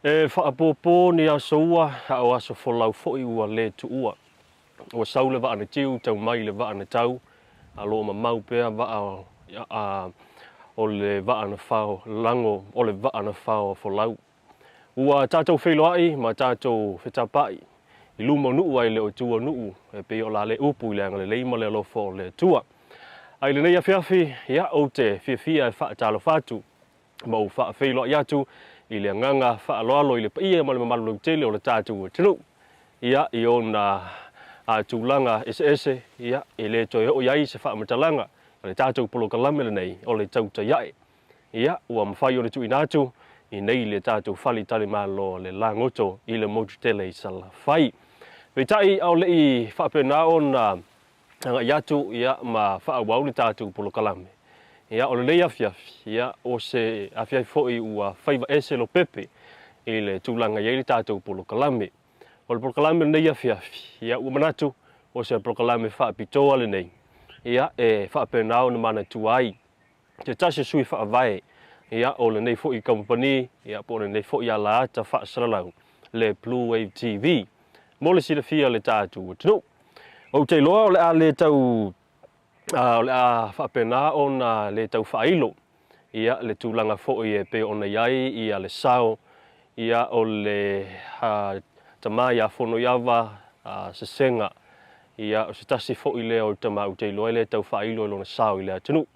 E faapopo ni aso ua, a o aso folau foi ua le tuua. Ua sau le vaa na tiu, tau mai le vaa na tau, a o lo o mamau pea vaa o le vaa na fao lago, o le vaa na fao folau. Ua tatou feiloai ma tatou fetapai i luma o nuu ae le o tua o nuu, e pei o la le upu i le agalelei ma le alofa o le Atua. Ae i lenei afiafi, ia, ou te fiafia e faatalofa atu ma ou faafeiloai atu i le agaga faaaloalo i le paia ma le mamalu lautele o le tatou atunuu. Ia, i ona tulaga eseese, ia, e le toe oo i ai se faamatalaga a le tatou polokalame lenei o le Tautai Ae. Ia, ua mafai ona tuuina atu i nei le tatou faletalimalo le Lagoto i le motu tele i Salafai. Peitai, a o le i faapena ona agai atu ia ma faaauau le tatou polokalame, ia, o lenei afiafi, ia, o se afiafi foi ua faiva ese lopepe i le tulaga i ai le tatou polokalame. O le polokalame lenei afiafi, ia, ua manatu o se polokalame faapitoa lenei, ia, e faapena ona manatua ai se tasi o sui faavae, ia, o lenei foi kamupani, ia, po o lenei foi alaata faasalalau, le Blue Wave TV, mo le silafia le tatou atunuu. Ou te iloa o le a le tau o le a faapena ona le tau faailo, ia, le tulaga foi e pei ona i ai ia le sao, ia, o le tama ia Fonoiava Sesega, ia, o se tasi foi lea o tama ou te iloa e le tau faailo i lona sao i le atunuu.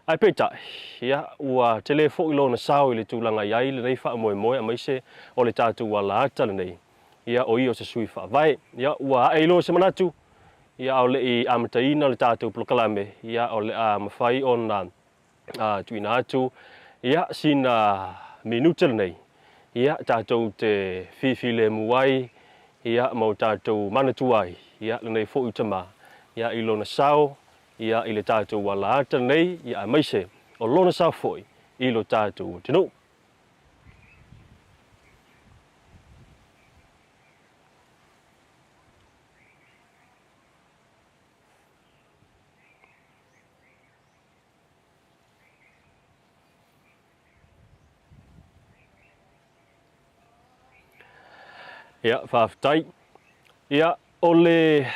Ae peitai, ia, ua tele foi lona sao i le tulaga i ai lenei faamoemoe aemaise o le tatou alaata lenei, ia, o ia o se sui faavae. Ia, ua ae iloa se manatu, ia, a o le i amataina le tatou polokalame, ia, o le a mafai ona tuuina atu, ia, sina minute lenei, ia, tatou te fifilemu ai, ia, ma o tatou manatua ai, ia, lenei foi tama, ia, i lona sao, ia, i le tatou alaata lenei, ia, aemaise o lona sao foi i lo tatou atunuu. Ia, faafetai. Ia, o le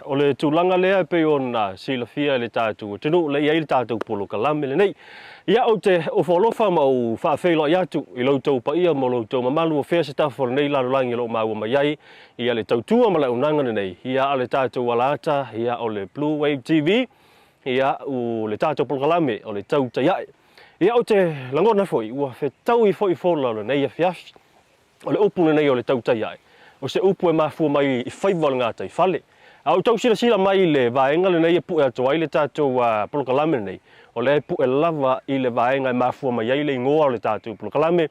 o le tulaga lea e pei ona silafia e le tatou atunuu, lea e i ai le tatou polokalame lenei. Ia, ou te ofo alofa ma ou faafeiloai atu i lo outou paia ma lo outou mamalu o fea se tafa o lenei lalolagi o lo o maua mai ai, ia, le tautua ma le auaunaga lenei, ia, a le tatou alaata, ia, o le Blue Wave TV, ia, o le tatou polokalame o le Tautai Ae. Ia, ou te lagona foi ua fetaui foi fola o lenei afiafi. O le upu lenei o le tautai ae, o se upu e mafua mai i faiva o le gataifale. A ou tau silasila mai i le vaega lenei e pue atu ai le tatou polokalame lenei, o lea e pue lava i le vaega e mafua mai ai le igoa o le tatou polokalame,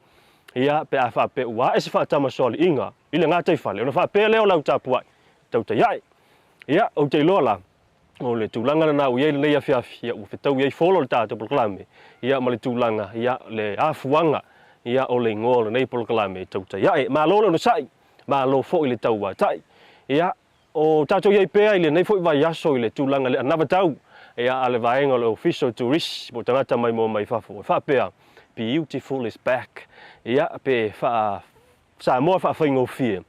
ia, pe a faapea ua ae se faatamasoaliiga i le gataifale, ona faapea lea o lau tapuai, tautai ae. Ia, ou te iloa la, o le tulaga lena ua i ai lenei afiafi, ia, ua fetaui ai fola o le tatou polokalame, ia, ma le tulaga, ia, le afuaga, ia, o le igoa o lenei polokalame Tautai Ae. Malo le onosai, malo foi le tauatai. Ia, o tatou i ai pea i lenei foi vaiaso i le tulaga le anavatau, ia, a le vaega o le Ofisa o Turisi po o tagata maimoa mai fafo e faapea, Beautiful is back, ia, pe faa Samoa faafaigofie.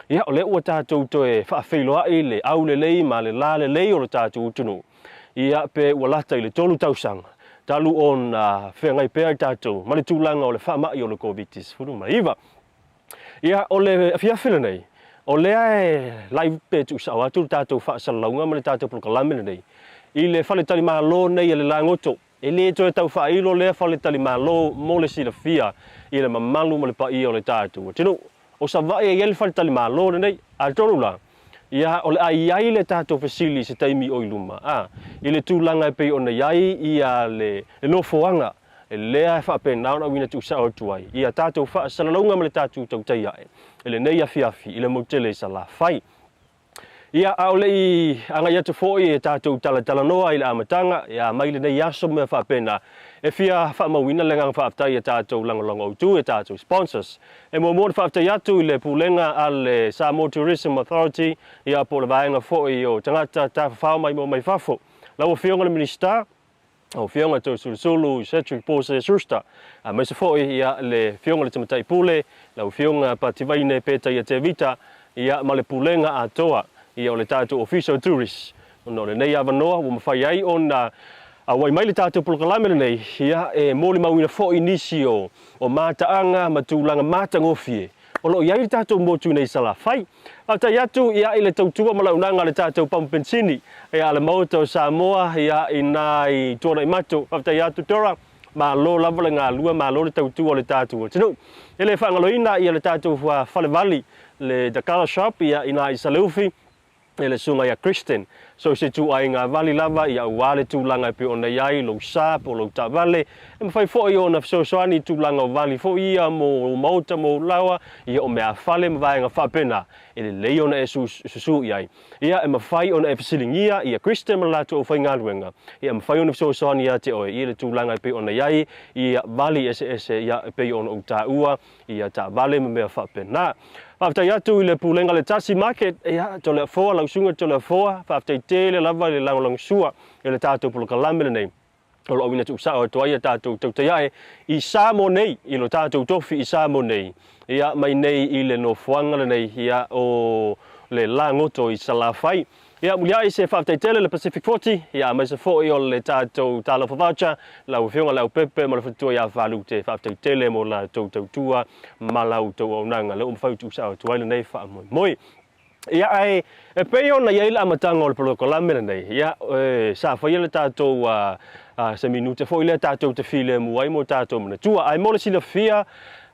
Ia, o lea ua tatou toe faafeiloai le aulelei ma le lalelei o le tatou atunuu, ia, pe ua lata i le 3 tausaga talu ona feagai pea i tatou ma le tulaga o le faamai o le Koviti-19. Ia, o le afiafi lenei, o lea e live pe tuusao atu le tatou faasalalauga ma le tatou polokalame lenei i le faletalimalo nei a le Lagoto. E le toe tau faailo lea faletalimalo mo le silafia i le mamalu ma le paia o le tatou atunuu. O Savaii e i ai le faletalimalo lenei. Atonu la, ia, o le a i ai le tatou fesili i se taimi o i luma, a, i le tulaga e pei ona i ai ia le nofoaga lea e faapena ona auina tuusao atu ai ia tatou faasalalauga ma le tatou tautai ae i lenei afiafi i le motu tele i Salafai. Ia, a o le i agai atu foi e tatou talatalanoa i le amataga, ia, mai lenei aso ma mea faapena, e fia faamauina le agaga faafetai i a tatou lagolago autu, i a tatou sponsors. E muamua ona faafetai atu i le Pulega a le Samoa Tourism Authority, ia, po o le vaega foi o tagata tafafao maimoa mai fafo. Lau Afioga i le Minisita, Lau Afioga Toeolesulusulu Cedric Pose Schuster, aemaise foi ia le Afioga i le Tamaitai Pule, lau Afioga Pativaine Petaia Tevita, ia ma le Pulega atoa ia o le tatou Ofisa o Tourist, ona o lenei avanoa ua mafai ai ona auai mai le tatou polokalame lenei, ia e molimauina foi nisi o mataaga ma tulaga matagofie o lo o i ai le tatou motu nei i Salafai. Faafetai atu ia i le tautua ma launaga a le tatou pamu penisini ia a le Maota o Samoa ia i na i Tuanaimato. Faafetai atu Dora, malo lava le galue, malo le tautua o le tatou atunuu. E le faagaloina ia le tatou falevali le The Colour Shop ia i na i Saleufi, e le susuga ia Kristen. So se ituaiga vali lava ia aua le tulaga e pei ona i ai lou sa po o lou taavale, e mafai foi ona fesoasoani i tulaga o vali foi ia mo ou maota mo ou laoa, ia o meafale ma vaega faapena, e lelei ona e susu i ai. Ia e mafai ona e fesiligia ia Kristen ma le latou aufaigaluega, ia e mafai ona fesoasoani ia te oe i le tulaga e pei ona i ai ia vali eseese ia e pei ona ou taua ia taavale ma mea faapena. Faafetai atu i le Pulega le Tasi Market, ia, Toleafoa, lau susuga Toleafoa, faafetai tele lava i le lagolagosua i le tatou polokalame lenei o lo o auina tuusao atu ai a tatou tautaiae i Samoa nei, i lo tatou tofi i Samoa nei, ia, mai nei i le nofoaga lenei, ia, o le Lagoto i Salafai. Ia, muliai se faafetai tele le Pacific 40, ia, aemaise foi o le tatou Talofa Voucher, lau Afioga Leaupepe ma le faletua ia Falute, faafetai tele mo la outou tautua ma la outou auaunaga, lea ua mafai ona tuusao atu ai lenei faamoemoe. Ia, ae e pei ona i ai le amataga o le polokalame lenei, ia, e, sa faia le tatou se minute foi lea tatou te filemu ai mo tatou manatua. Ae mo le silafia,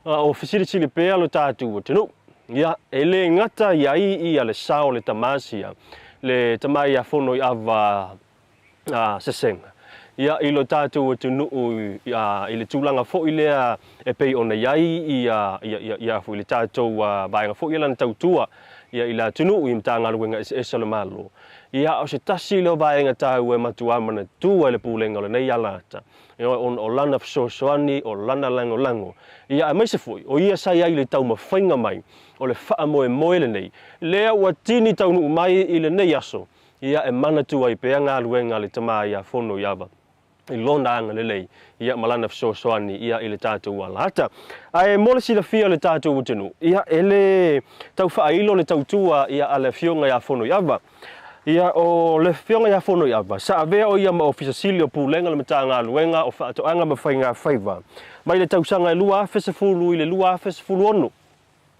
o fesilisili pea lo tatou atunuu. Ia, e le gata i ai ia le sao o le tama sia, le tama ia Fonoiava Sesega, ia, i lo tatou atunuu i le tulaga foi lea e pei ona i ai ia, ia, ia, ia foi le tatou vaega foi ia lana tautua ia i le atunuu i Matagaluega eseese o le Malo. Ia, o se tasi lea o vaega taua e matua manatua i le pulega o lenei alata, ia, ona o lana fesoasoani, o lana lagolago, ia, aemaise foi o ia sa i ai i le taumafaiga mai o le faamoemoe lenei, lea ua tini taunuu mai i lenei aso, ia, e manatua ai pea galuega a le tama ia Fonoiava i lona agalelei, ia, ma lana fesoasoani, ia, i le tatou alata. Ae mo le silafia o le tatou atunuu, ia, e le tau faailo le tautua, ia, a le Afioga ia Fonoiava. Ia, o le Afioga ia Fonoiava, sa avea o ia ma Ofisa Sili o Pulega o le Matagaluega o Faatoaga ma Faigafaiva mai le tausaga e 2010 i le 2016.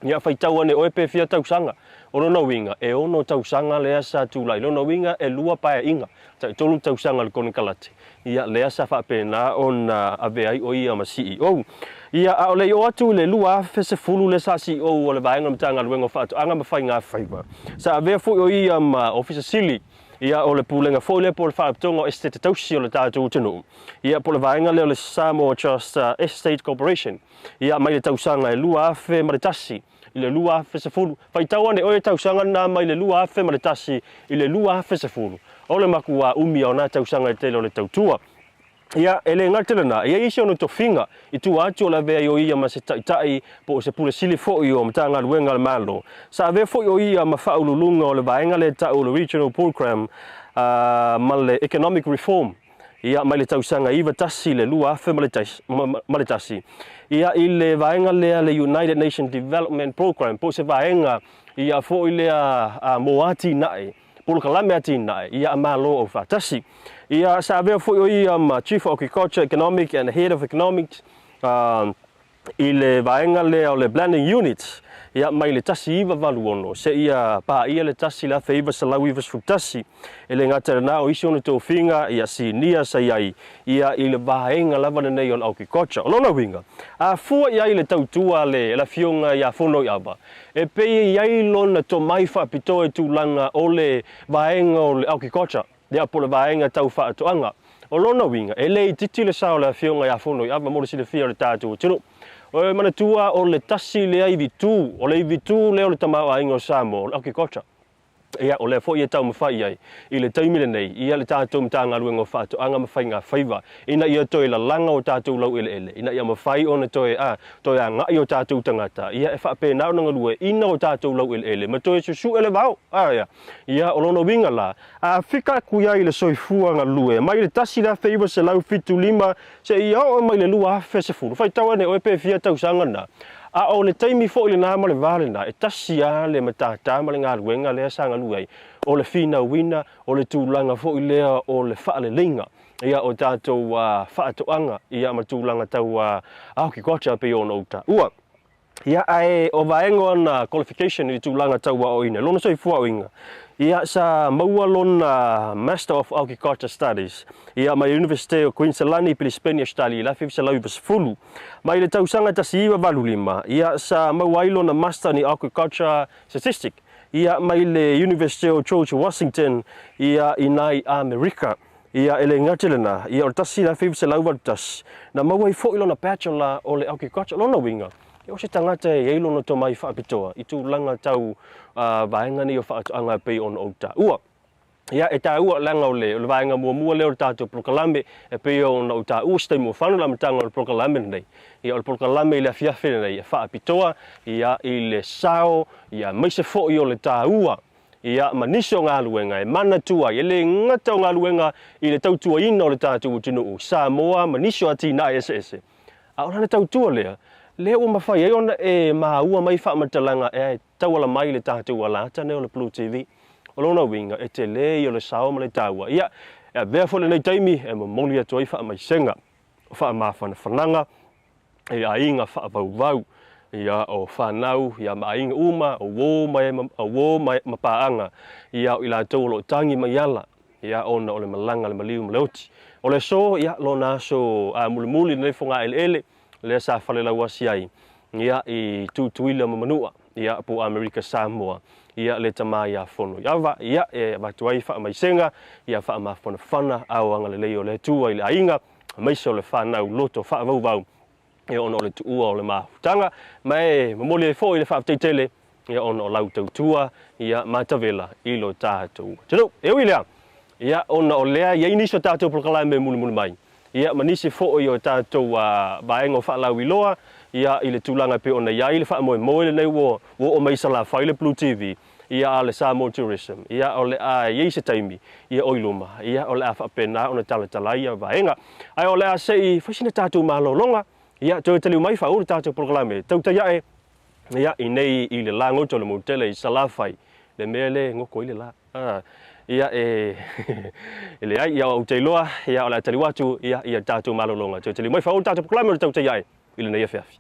Ia, faitau ane oe pe fia tausaga. O lona uiga, e 6 tausaga lea sa tulai. Lona uiga, e 2 paeaiga, tai 3 tausaga le konekarate. Ia, lea sa faapena ona avea ai o ia ma CEO. Ia, a o le i oo atu i le 2010 lea sa CEO o le vaega o le Matagaluega o Faatoaga ma Faigafaiva, sa avea foi o ia ma Ofisa Sili, ia, o le Pulega foi lea po o le Faalapotopotoga o Esetete Tausi o le tatou atunuu, ia, po o le vaega lea o le Samoa Trust Estate Corporation. Ia, mai le tausaga e 2001 i le 2010. Faitau ane oe tausaga na mai le 2001 i le 2010. O le makuā umi o nā tausaga e tele o le tautua. Ia, e le gata lena, e i ai isi ona tofiga i tua atu o le avea ai o ia ma se taitai po o se pule sili foi o Matagaluega a le Malo. Sa avea foi o ia ma faauluuluga o le vaega lea e tau o le Regional Program ma le Economic Reform, ia, mai le tausaga 91 i le 2001, ia, i le vaega lea le United Nations Development Program, po o se vaega ia foi lea mo atinae, polokalame atinae, ia, a Malo Aufaatasi. Ia, sa avea foi o ia ma Chief of Agriculture Economic and Head of Economics i le vaega lea o le Planning Unit, ia, mai le 1986 seia paia le 1991. E le gata i lena, o isi ona tofiga, ia, sinia sa i ai, ia, i le vaega lava lenei o le agriculture. O lona uiga, a fua i ai le tautua a le Afioga ia Fonoiava, e pei e i ai lona tomai faapitoa i tulaga o le vaega o le agriculture, ia, po o le vaega tau faatoaga. O lona uiga, e le itiiti le sao o le Afioga ia Fonoiava mo le silafia o le tatou atunuu. O e manatua o le tasi lea ivi tu, o le ivi tu lea o le tamaoaiga o Samoa, o le agriculture. Ia, o lea foi e taumafai ai i le taimi lenei, ia le tatou Matagaluega o Faatoaga ma Faiga Faiva, ina ia toe lalaga o tatou laueleele, ina ia mafai ona toe, a, toe agai o tatou tagata, ia e faapena ona galueaiina o tatou laueleele ma toe susue le vao. A, ia. Ia, o lona uiga la, a fika atu i ai i le soifua galue mai le 1975 seia oo mai le 2010, faitau ane oe pe fia tausaga na, a o le taimi foi lena ma le va lena, e tasi lava le matata ma le galuega lea sa galue ai, o le finauina, o le tulaga foi lea o le faaleleiga ia o tatou faatoaga ia ma tulaga tau agriculture pei ona ou taua. Ia, ae o vaega o ana qualification i le tulaga tau aoaoina, lona soifua aoaoina, ia, sa maua lona Master of Agriculture Studies, ia, mai le Universite o Queensland i Pilisipeni, Ausetalia i le 1990. Mai le tausaga 1985, ia, sa maua ai lona Master in Agriculture Statistics, ia, mai le Universite o George Washington, ia, i ina i Amerika. Ia, e le gata i lena, ia, o le 1981, na maua ai foi lona Bachelor o le Agriculture. O lona uiga, ia, o se tagata e i ai lona tomai faapitoa i tulaga tau vaega nei o faatoaga e pei ona ou taua. Ia, e taua leaga o le, o le vaega muamua lea o le tatou polokalame e pei ona ou taua se taimi ua fano le amataga o le polokalame lenei. Ia, o le polokalame i le afiafi lenei e faapitoa, ia, i le sao, ia, aemaise foi o le taua Ia, ma nisi o galuega e manatua ai, e le gata o galuega i le tautuaina o le tatou atunuu, Samoa ma nisi o atinae eseese, a o lana tautua lea, lea ua mafai ai ona e maua mai faamatalaga e tauala mai i le tatou alata nei o le Blue TV. O lona uiga, e tele ia o le sao ma le taua. Ia, e avea foi lenei taimi e momoli atu ai faamaisega, faamafanafanaga, i aiga faavauvau, ia, o fanau, ia, ma aiga uma, o uō ma e, o uō ma, ma paaga, ia, o i latou o lo o tagi mai ala, ia, ona o le malaga a le maliu ma le oti. O le aso, ia, lona aso a mulimuli lenei fogaeleele, lea sa falelauasi ai, ia, i Tutuila ma Manua, ia, po o Amerika Samoa, ia, le tama ia Fonoiava, ia, e avatu ai faamaisega, ia, faamafanafana ao agalelei o le Atua i le aiga, aemaise o le fanau loto faavauvau ia ona o le tuua o le mafutaga, ma e momoli ai foi le faafetai tele ia ona o lau tautua ia ma tavela i lo tatou atunuu. E ui i lea, ia ona o lea e i ai nisi o tatou polokalame e mulimuli mai, ia ma nisi foi o tatou vaega o faalauiloa ia i le tulaga e pei ona i ai le faamoemoe lenei ua oo mai i Salafai le Blue TV, Ia a le Samoa Tourism, ia o le a i ai se taimi, ia o i luma, ia o le a faapena ona talatala ai ia vaega. Ae o le a se i fai sina tatou malologa, ia toe taliu mai faauu le tatou polokalame tautai ae, ia i nei i le lagoto o le motu tele i Salafai, le mea lea e goko ai le la. Ia e e leai, ia ou te iloa, ia o le a taliu atu, ia ia tatou malologa. Toe taliu mai faauu le tatou polokalame o le tautai ae i lenei afiafi.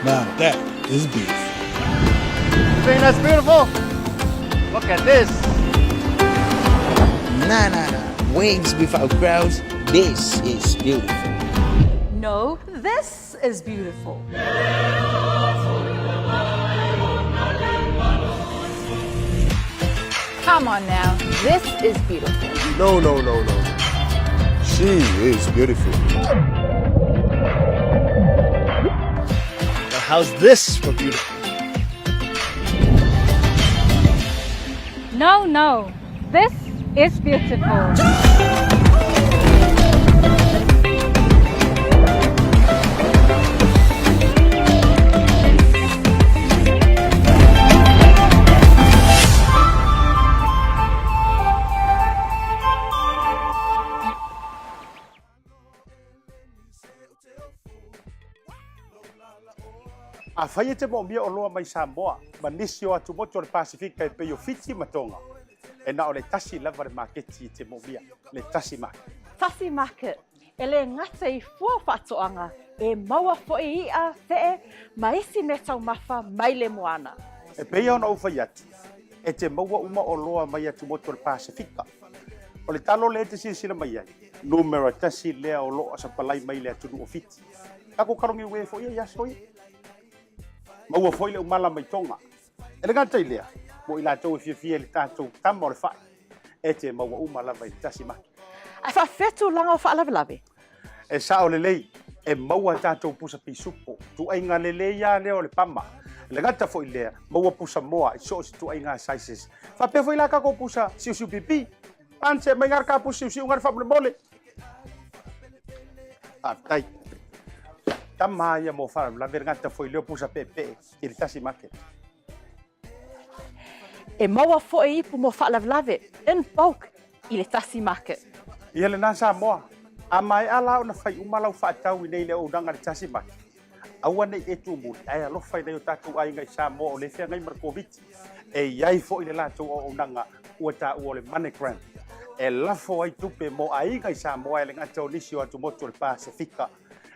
Now that is beautiful. You think that's beautiful? Look at this. Nah, nah, nah. Wings without crowds. This is beautiful. No, this is beautiful. Come on now, this is beautiful. No, no, no, no. She is beautiful. Now how's this for beautiful? No, no, this is beautiful. Afai e te moomia oloa mai Samoa ma nisi o atumotu o le Pasifika e pei o Fiti ma Tonga, e na o le tasi lava le maketi e te moomia, le Tasi Market. Tasi Market, e le gata i fua faatoaga, e maua foi i'a, fe'e, ma isi mea taumafa mai le moana. E pei ona ou fai atu, e te maua uma oloa mai atumotu o le Pasefika. O le talo lea e te silasila mai ai, numera tasi lea o lo o sapalai mai le atunuu o Fiti. Tatou kalogi uē foi ia i aso ia. Maua foi le umala mai Tonga. E le gata i lea, mo i latou e fiafia i le tatou tama o le fai, e te maua uma lava i le tasi maki. Ae faafefea tulaga o faalavelave? E sao lelei, e maua tatou pusa pisupo, tuaiga lelei lava lea o le pama. E le gata foi i lea, maua pusa moa i so o se ituaiga sizes. Faapea foi la tatou pusa siusiu pipi. Pan se mai ngara ka pusa siusiu ngara faamolemole. Faafetai. Tama ia mo faalavelave le gata foi i lea pusa peepee i le tasi market. E maua foi ipu mo faalavelave in bulk i le tasi market. Ia lena Samoa, a maea la ona fai uma lau faatau i nei le auaunaga i le tasi market, aua ne i e tumuli ae alofa i nai o tatou aiga i Samoa o lea e feagai ma le Koviti. E i ai foi le latou auaunaga ua taua o le MoneyGram e lafo ai tupe mo aiga i Samoa e le gata o nisi o atumotu o le Pasefika.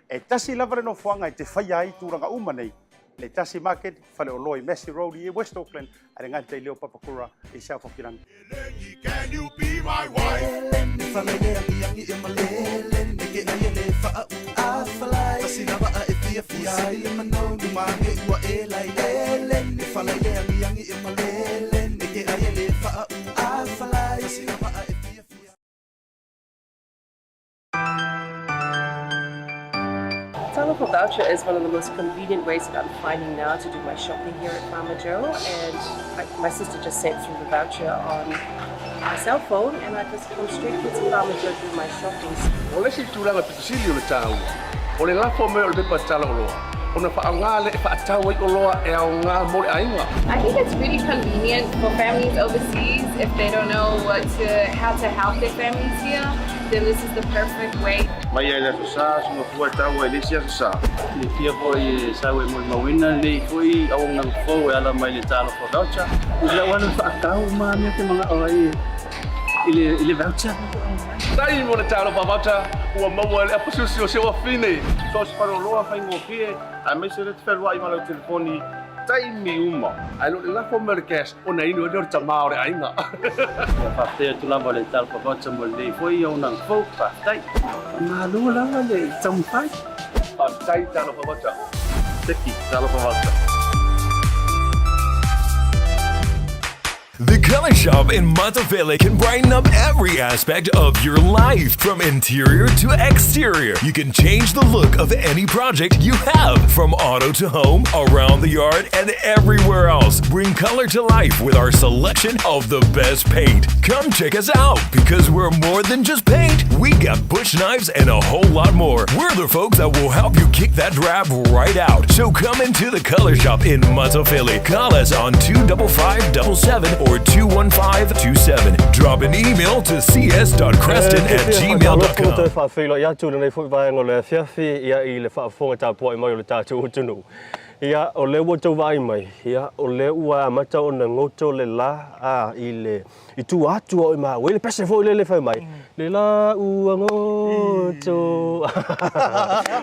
E tasi lava le nofoaga e te faia ai tulaga uma nei, le Tasi Market, faleoloa i Massey Road i West Auckland, ae le gata i lea o Papakura i South Hokirangi. Talofa voucher is one of the most convenient ways that I'm finding now to do my shopping here at FarmerJo, and my sister just sent through the voucher on my cell phone, and I just come straight here to FarmerJo to do my shopping. O le isi tulaga pito sili o le taua, o le lafo mai o le pepa tala oloa, ona faaaoga lea e faatau ai oloa e aoga mo le aiga. I think it's really convenient for families overseas if they don't know what to, how to help their families here, then this is the perfect way. Mai ai le Aso Sa, suga fua e taua i le isi Aso Sa. Silafia foi e sau e molimauina lenei foi auaunaga fou e ala mai le Talofa Voucher. I lau alu faatau ma mea te manao ai i le, i le voucher. Tai mo le Talofa Voucher ua maua e le apasusi o si ou afine. So o se faleoloa faigofie aemaise le te fealuai ma lau telefoni taimi uma. Ae le o le lafo mai o le cash ona inu ai lea o le tama o le aiga. Ia faafetai atu lava le Talofa Voucher mo lenei foi auaunaga fou. Faafetai. Faamalo lava le taumafai. Faafetai Talofa Voucher. Teki Talofa Voucher. The Color Shop in Matafele can brighten up every aspect of your life, from interior to exterior. You can change the look of any project you have, from auto to home, around the yard, and everywhere else. Bring color to life with our selection of the best paint. Come check us out because we're more than just paint. We got bush knives and a whole lot more. We're the folks that will help you kick that drab right out. So come into the Color Shop in Matafele. Call us on 25577 or 21527. Drop an email to cs.creston E at fia faatalofa ma toe gmail.com. faafeiloai atu i lenei foi vaega o le afiafi ia i le faafofoga tapuai mai o le tatou atunuu. Ia, o lea ua outou vaai mai, ia, o lea ua amata ona goto le la a i le i tua atu o i maua i le pese foi lele fai mai, le la ua goto.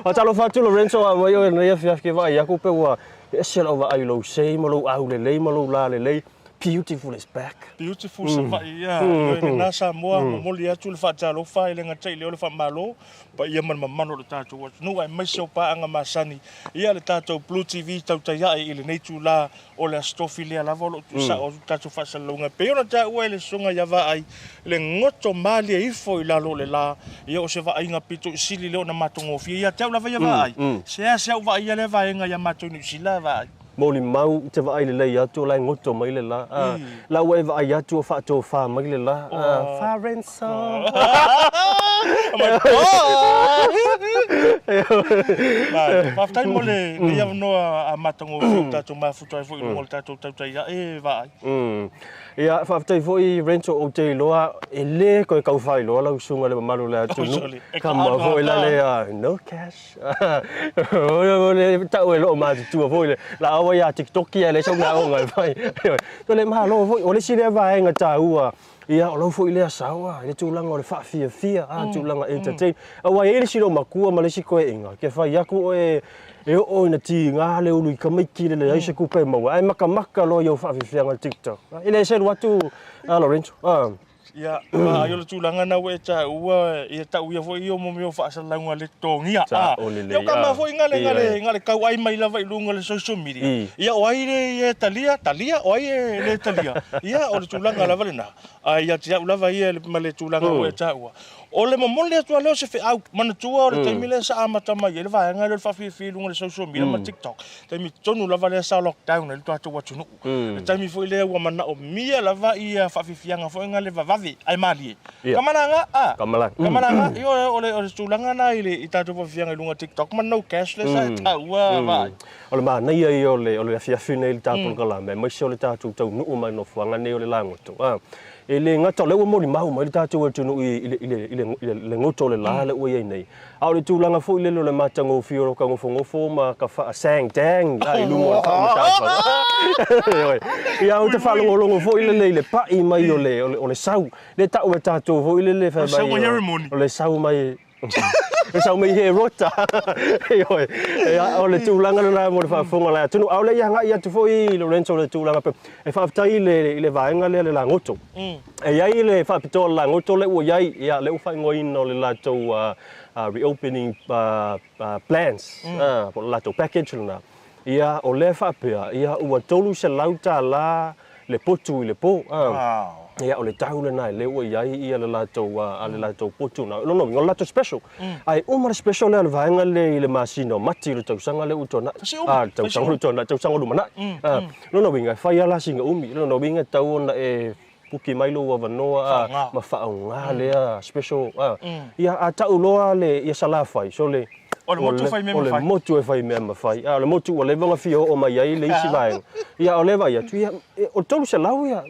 Faatalofa atu Lorenzo a mai oe i lenei afiafi ke vaai aku pe ua ese lau vaai i lou sei ma lou aulelei ma lou lalelei. Beautiful is back. Beautiful Savaii ia ioe lena Samoa momoli atu le faatalofa e le gata i lea o le faamalo paia ma le mamalu o le tatou atunuu aemaise o paaga masani ia le tatou Blue TV tautai ae i lenei itula o le Aso Tofi lea lava o lo o tuusao atu le tatou faasalalauga e pei ona taua e le Susuga ia Vaai le goto malie ifo i lalo o le la ia o se vaaiga pito i sili lea ona matagofie ia te au lava ia Vaai seasea ou vaaia lea vaega ia matou i Niu Sila Vaai. Molimau i te vaai lelei atu o la e goto mai le la. La ua e vaai atu o faatofa mai le la. Farenso. Oh my God! Faafetai mo lenei avanoa matagofie ua tatou mafuta ai foi i luga o le tatou tautai ae e vaai. Ia, faafetai foi Renzo, ou te iloa e le toe tau faailoa lau susuga i le mamalu o le atunuu. Kama foi la le no cash. O le tau e loo matutua foi le la aua ia TikTok ia le sau gaoga e fai. To le malo foi, o le isi lea vaega taua, ia o lau foi lea sao i le tulaga o le faafiafia, a tulaga entertain. Aua e i ai le isi loomatua ma le isi toeaiga, ke fai atu oe e oo ina tiga le ulu i tamaiti le leai se tupe e maua, ae matamata loa i au faafiafiaga i le TikTok. E le selu atu Lorenzo. Ia, vaai o le tulaga na ua e taua, ia tau ia foi ia mo mea o faasalalauga le totogia. Sa o lelei. Ia o kama foi nga le nga le nga le tau ai mai lava i luga le social media. Ia o ai le ia talia, talia, o ai e le talia. Ia o le tulaga lava lena. Ae ia te au lava ia ma le tulaga ua e taua. O le momoli atu lava lea o se feau, manatua o le taimi lea sa amata mai ai le vaega lea o le faafiafia i luga o le social media ma TikTok, taimi tonu lava lea sa lockdown ai le tatou atunuu. Le taimi foi lea ua manaomia lava ia faafiafiaga foi nga le vavave ae malie. Kamalaga a! Kamalaga, ioe, o le tulaga lena i le tatou faafiafiaga i luga o TikTok ma no cash lea sa e taua vaai. O le manaia ia o le afiafi nei i le tatou polokalame, aemaise o le tatou taunuu mai i le nofoaga nei o le Lagoto. E le gata o lea ua molimau mai le tatou atunuu i le goto o le la lea ua i ai nei, a o le tulaga foi lele o le matagofie o ka nofonofo ma ka faa-sang dang i luga o le faamataufaga. Ia, ou te faalogologo foi lele i le pai mai o le sau, lea e tau e tatou foi lele fai mai o le sau mai E sau mai he rota. Ioe. O le tulaga lena mo le faafofoga a le atunuu. A o le i agai atu foi Lorenzo i le tulaga pe e faafetai i le i le vaega lea le lagoto. E i ai le faapitoa o le lagoto lea ua i ai, ia lea ua faaigoaina o le latou reopening plans, po o le latou package lena. Ia, o lea e faapea, ia, ua $300 le potu i le po. Ia, o le tau lena e lea ua i ai ia le latou, a le latou potu na. O lona uiga, o le latou special. Ae uma le special lea a le vaega lea i le masina o Mati o le tausaga lea ua tuanai. A, le tausaga ua tuanai, tausaga o lumanai. O lona uiga, e fai lava la sina umi. O lona uiga, e tatau ona e puki mai lou avanoa ma faaaoga lea special. Ia, a tau loa le, ia Salafai, sole, O le motu e fai mea ma fai. O le motu e fai mea ma fai. A o le motu ua leva ona fia oo mai ai le isi vaega. Ia, a o lea e vaai atu, ia, o le 300 ia.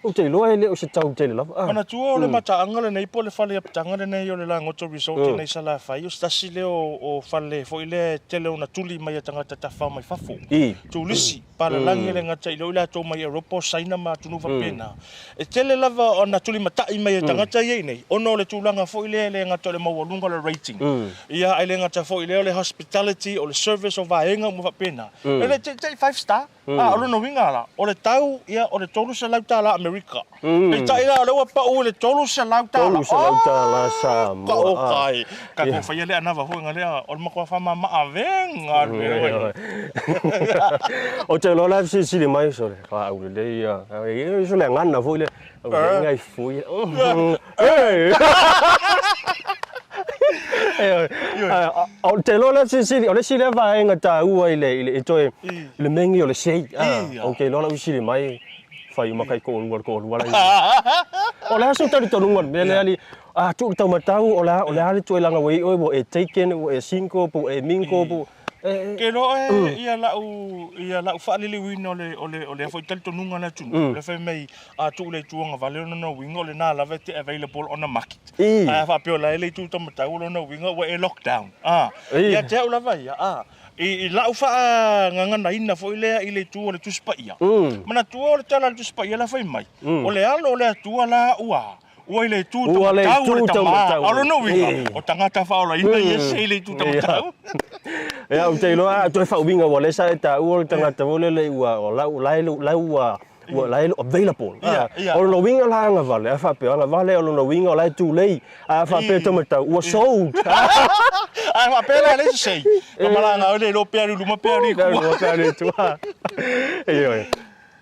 Ou te iloa e le o se tau tele lava. Manatua o le mataaga lenei po o le fale apitaga lenei o le Lagoto Resort i inei i Salafai, o se tasi lea o fale foi lea e tele ona tuli mai e tagata tafafao mai fafo. Turisi. Palalagi e le gata i lea o i latou mai Europa o Saina ma atunuu faapena. E tele lava ona tulimatai mai e tagata ia i inei ona o le tulaga foi lea e le gata o le maualuga o le rating. Ia ae le gata foi i lea o le hospitality, o le service o vaega uma faapena. E le teitei five star. A o lona uiga la, o le tau ia o le $300 Amerika. Peitai la o lea ua pau i le $300. $300 Samoa. Ka oka e. Ka ko whaia lea anava hoi nga lea, o le makoa whamama a venga le mea oi. O te loa la silisili mai sole, ka au lelei ia. E sole ngana foi le, au le ngai fui. O te loa la silisili, o le isi lea vaega taua i le i le i toe i le mengi o le sei. Ou te iloa la silisili mai fai uma kai toalua le toalua la i. O le a sou talitonuga o le mea lea alii, a tuu le taumatau o le a o le a le tuuailaga ua i ai oe ua e taken ua e single po ua e mingle po e. Ke iloa oe ia lau ia lau faaliliuina o le o le o lea foi talitonuga a le atunuu, lea fai mai a tuu le itu agavale o lona uiga o lena lava e te available on the market. Ae a faapea o la e le itu taumatau o lona uiga ua e lockdown. Ia te au lava ia, a. I lau faagaganaina foi lea i le itu o le Tusi Paia, manatua o le tala a le Tusi Paia la fai mai, o le alo o le Atua la ua ua i le itu taumatau o le Tama. A o lona uiga, o tagata faaolaina ia se i le itu taumatau. Ia, ou te iloa a toe faauiga aua o lea sa e taua o le tagata foi lele ua o lau la ua ua la e available. Ia, ia. O lona uiga la agavale, a faapea, agavale o lona uiga o la e tulei, a faapea e taumatau, ua sold. A faapea la e leai se sei, ka malaga oe le iloa pe alu i luma pe alu i tua. Pe alu i luma pe alu i tua. Ioe.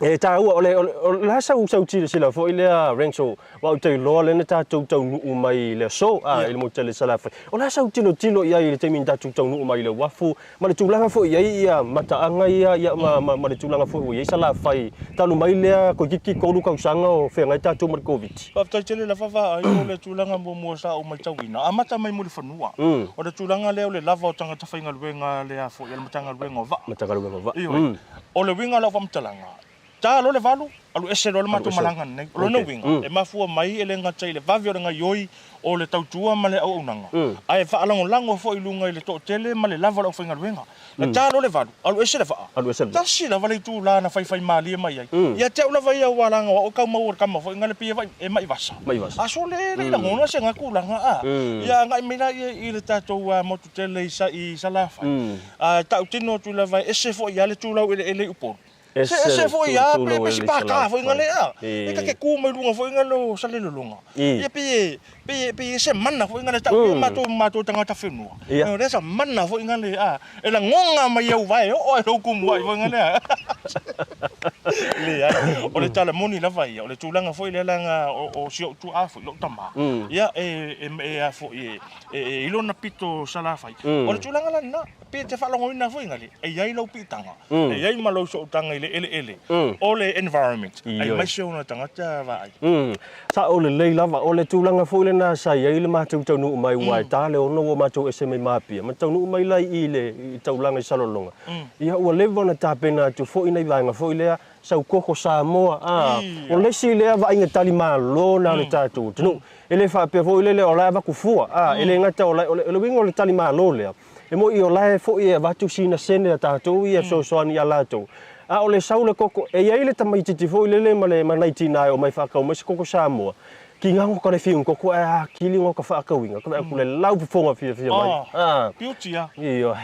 E taua, o le, o le, o le a sau, sau silasila foi lea, Renzo, aua ou te iloa lea na tatou taunuu mai i le aso, a, i le motu tele i Salafai. O le a sau tilotilo i ai i le taimi na tatou taunuu mai i le uafu, Ma le tulaga foi i ai ia mataaga ia, ia ma, ma, ma le tulaga foi ua i ai Salafai talu mai lea toeitiiti 3 tausaga o feagai tatou ma le Koviti. Faafetai tele lava vaai o le tulaga muamua sa ou maitauina, amata mai Mulifanua, o le tulaga lea o le lava o tagata faigaluega lea foi a le Matagaluega o Vaa. Matagaluega o Vaa. Ioe. O le uiga o lau faamatalaga, Ta loa le valu, alu ese loa le matou malaga lenei. O lona uiga, e mafua mai e le gata i le vave o le gaioi o le tautua ma le auaunaga, ae faalagolago foi i luga i le toatele ma le lava o le aufaigaluega. Na ta loa le valu, alu ese le vaa. Tasi lava le itula na faifaimalie mai ai. Ia te au lava ia ua laga o au e kau maua i le kama foi ngale pei e mai vasa. A sole e le i lagona se ga tulaga a. Ia agai mai laia i le tatou motu tele i Salafai. A tautino atu lava e ese foi a le tulau eleele i Upolu. Se ese foi a pe pe si paka foi ngale a. E ka ke ku mai lunga foi ngale o Salelologa. Ia pe pe pe se mana foi ngale ta mm. mato mato tangata whenua. Ia. E sa mana foi ngale a. E la ngonga mai au vai o ai roku mua foi ngale a. Le ai o le tala moni lava ia o le tulaga foi le langa o si o tu a foi lo tama. Ia e e e a foi e e i lona pito salafai. O le tulaga lana pe te faalogoina foi ngale e iai lau piitaga e iai ma lou sootaga i le eleele o le environment aemaise ona tagata vaai. Sa'o lelei lava, o le tulaga foi lena sa i ai le matou taunuu mai aua e ta le 6 ua matou ese mai ma Apia ma taunuu mai la i i le taulaga i Salelologa. Ia ua leva ona tapena atu foi nai vaega foi lea sau koko Samoa a o le isi lea vaaiga tali malo na o le tatou atunuu. E le faapea foi lele o la e avatu fua a e le gata o la o le uiga o le tali malo lea E moi o la e foi e avatu sina sene a tatou ia e fesoasoani ia latou. A o le sau le koko, e i ai le tamaititi foi lele ma le ma nai tina e omai faakau mai se koko Samoa, ki ngago ka le fiu koko ae a kili ngo ka faakauina, ka vaai aku le lau fofoga fiafia mai. Oh, ah. Piuti a. Ioe.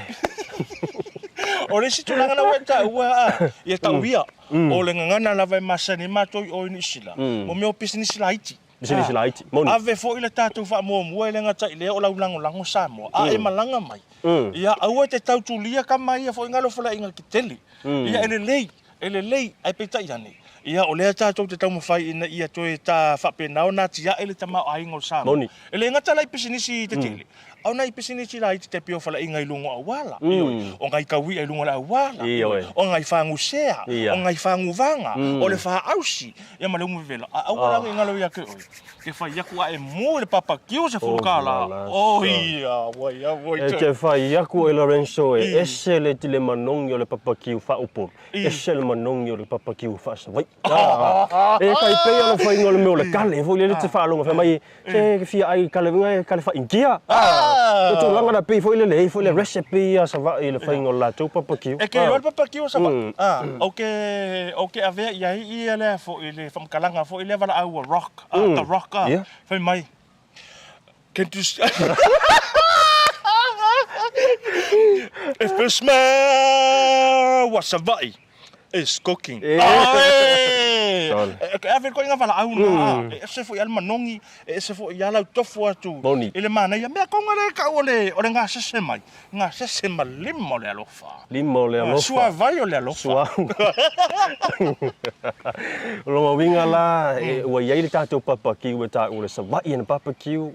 O le isi tulaga na ua e taua a, ia tau ia, o le gagana lava e masani ai matou i o i Niu Sila, mo mea o pisinisi laiti. Pisinisi laiti, moni. Ave foi le tatou faamuamua e le gata i lea o lau lagolago Samoa, a e malaga mai, ia aua e te tau tulia kama ia foi ngalo faleaiga tetele. Ia e lelei, e lelei, ae peitai ane, ia o lea tatou te taumafai ina ia toe ta faapena ona atiae le tamaoaiga o Samoa. E le gata la i pisinisi tetele, A o nai pisinisi laiti te pei o faleaiga i luga o auala, ioe, o nai taui'a i luga o le auala, ioe, o nai fagusea, o nai faguvaga, o le faausi, ia ma le umu vevela. A aua la ne i galo ia te oe, ke fai aku a e mu i le papakiu se fulu kālā. Oh ia, wai a wai E te fai aku e Lorenzo e ese le tile manogi o le papakiu faaupolu, ese le manogi o le papakiu faasavaii. E tai pei o le faiga o le mea o le kale foi lele te faalogo fai mai se fia ai kale winga e kale whaingia. Ah. Te tulaga na pei foi lele, foi le recipe ia Savaii le faiga o le latou papakiu. E ke iloa le papakiu o Savaii. Ah, o ke o ke avea i ai ia lea foi le whamakalaga foi lea valaau a Rock, The Rock, fai mai. Can't you If you smell what Savaii is cooking. Ae! E ave koe i ngā walaau nā, e ese foi a le manogi, e ese foi a lau tofu atu i le manaia. Mea konga le kau o le, o le gasese mai, gasese ma lima o le alofa. Lima o le alofa. Suavai o le alofa. Suau. O lona uiga la, ua i ai le tatou papakiu e taua o le Savaii and Barbecue,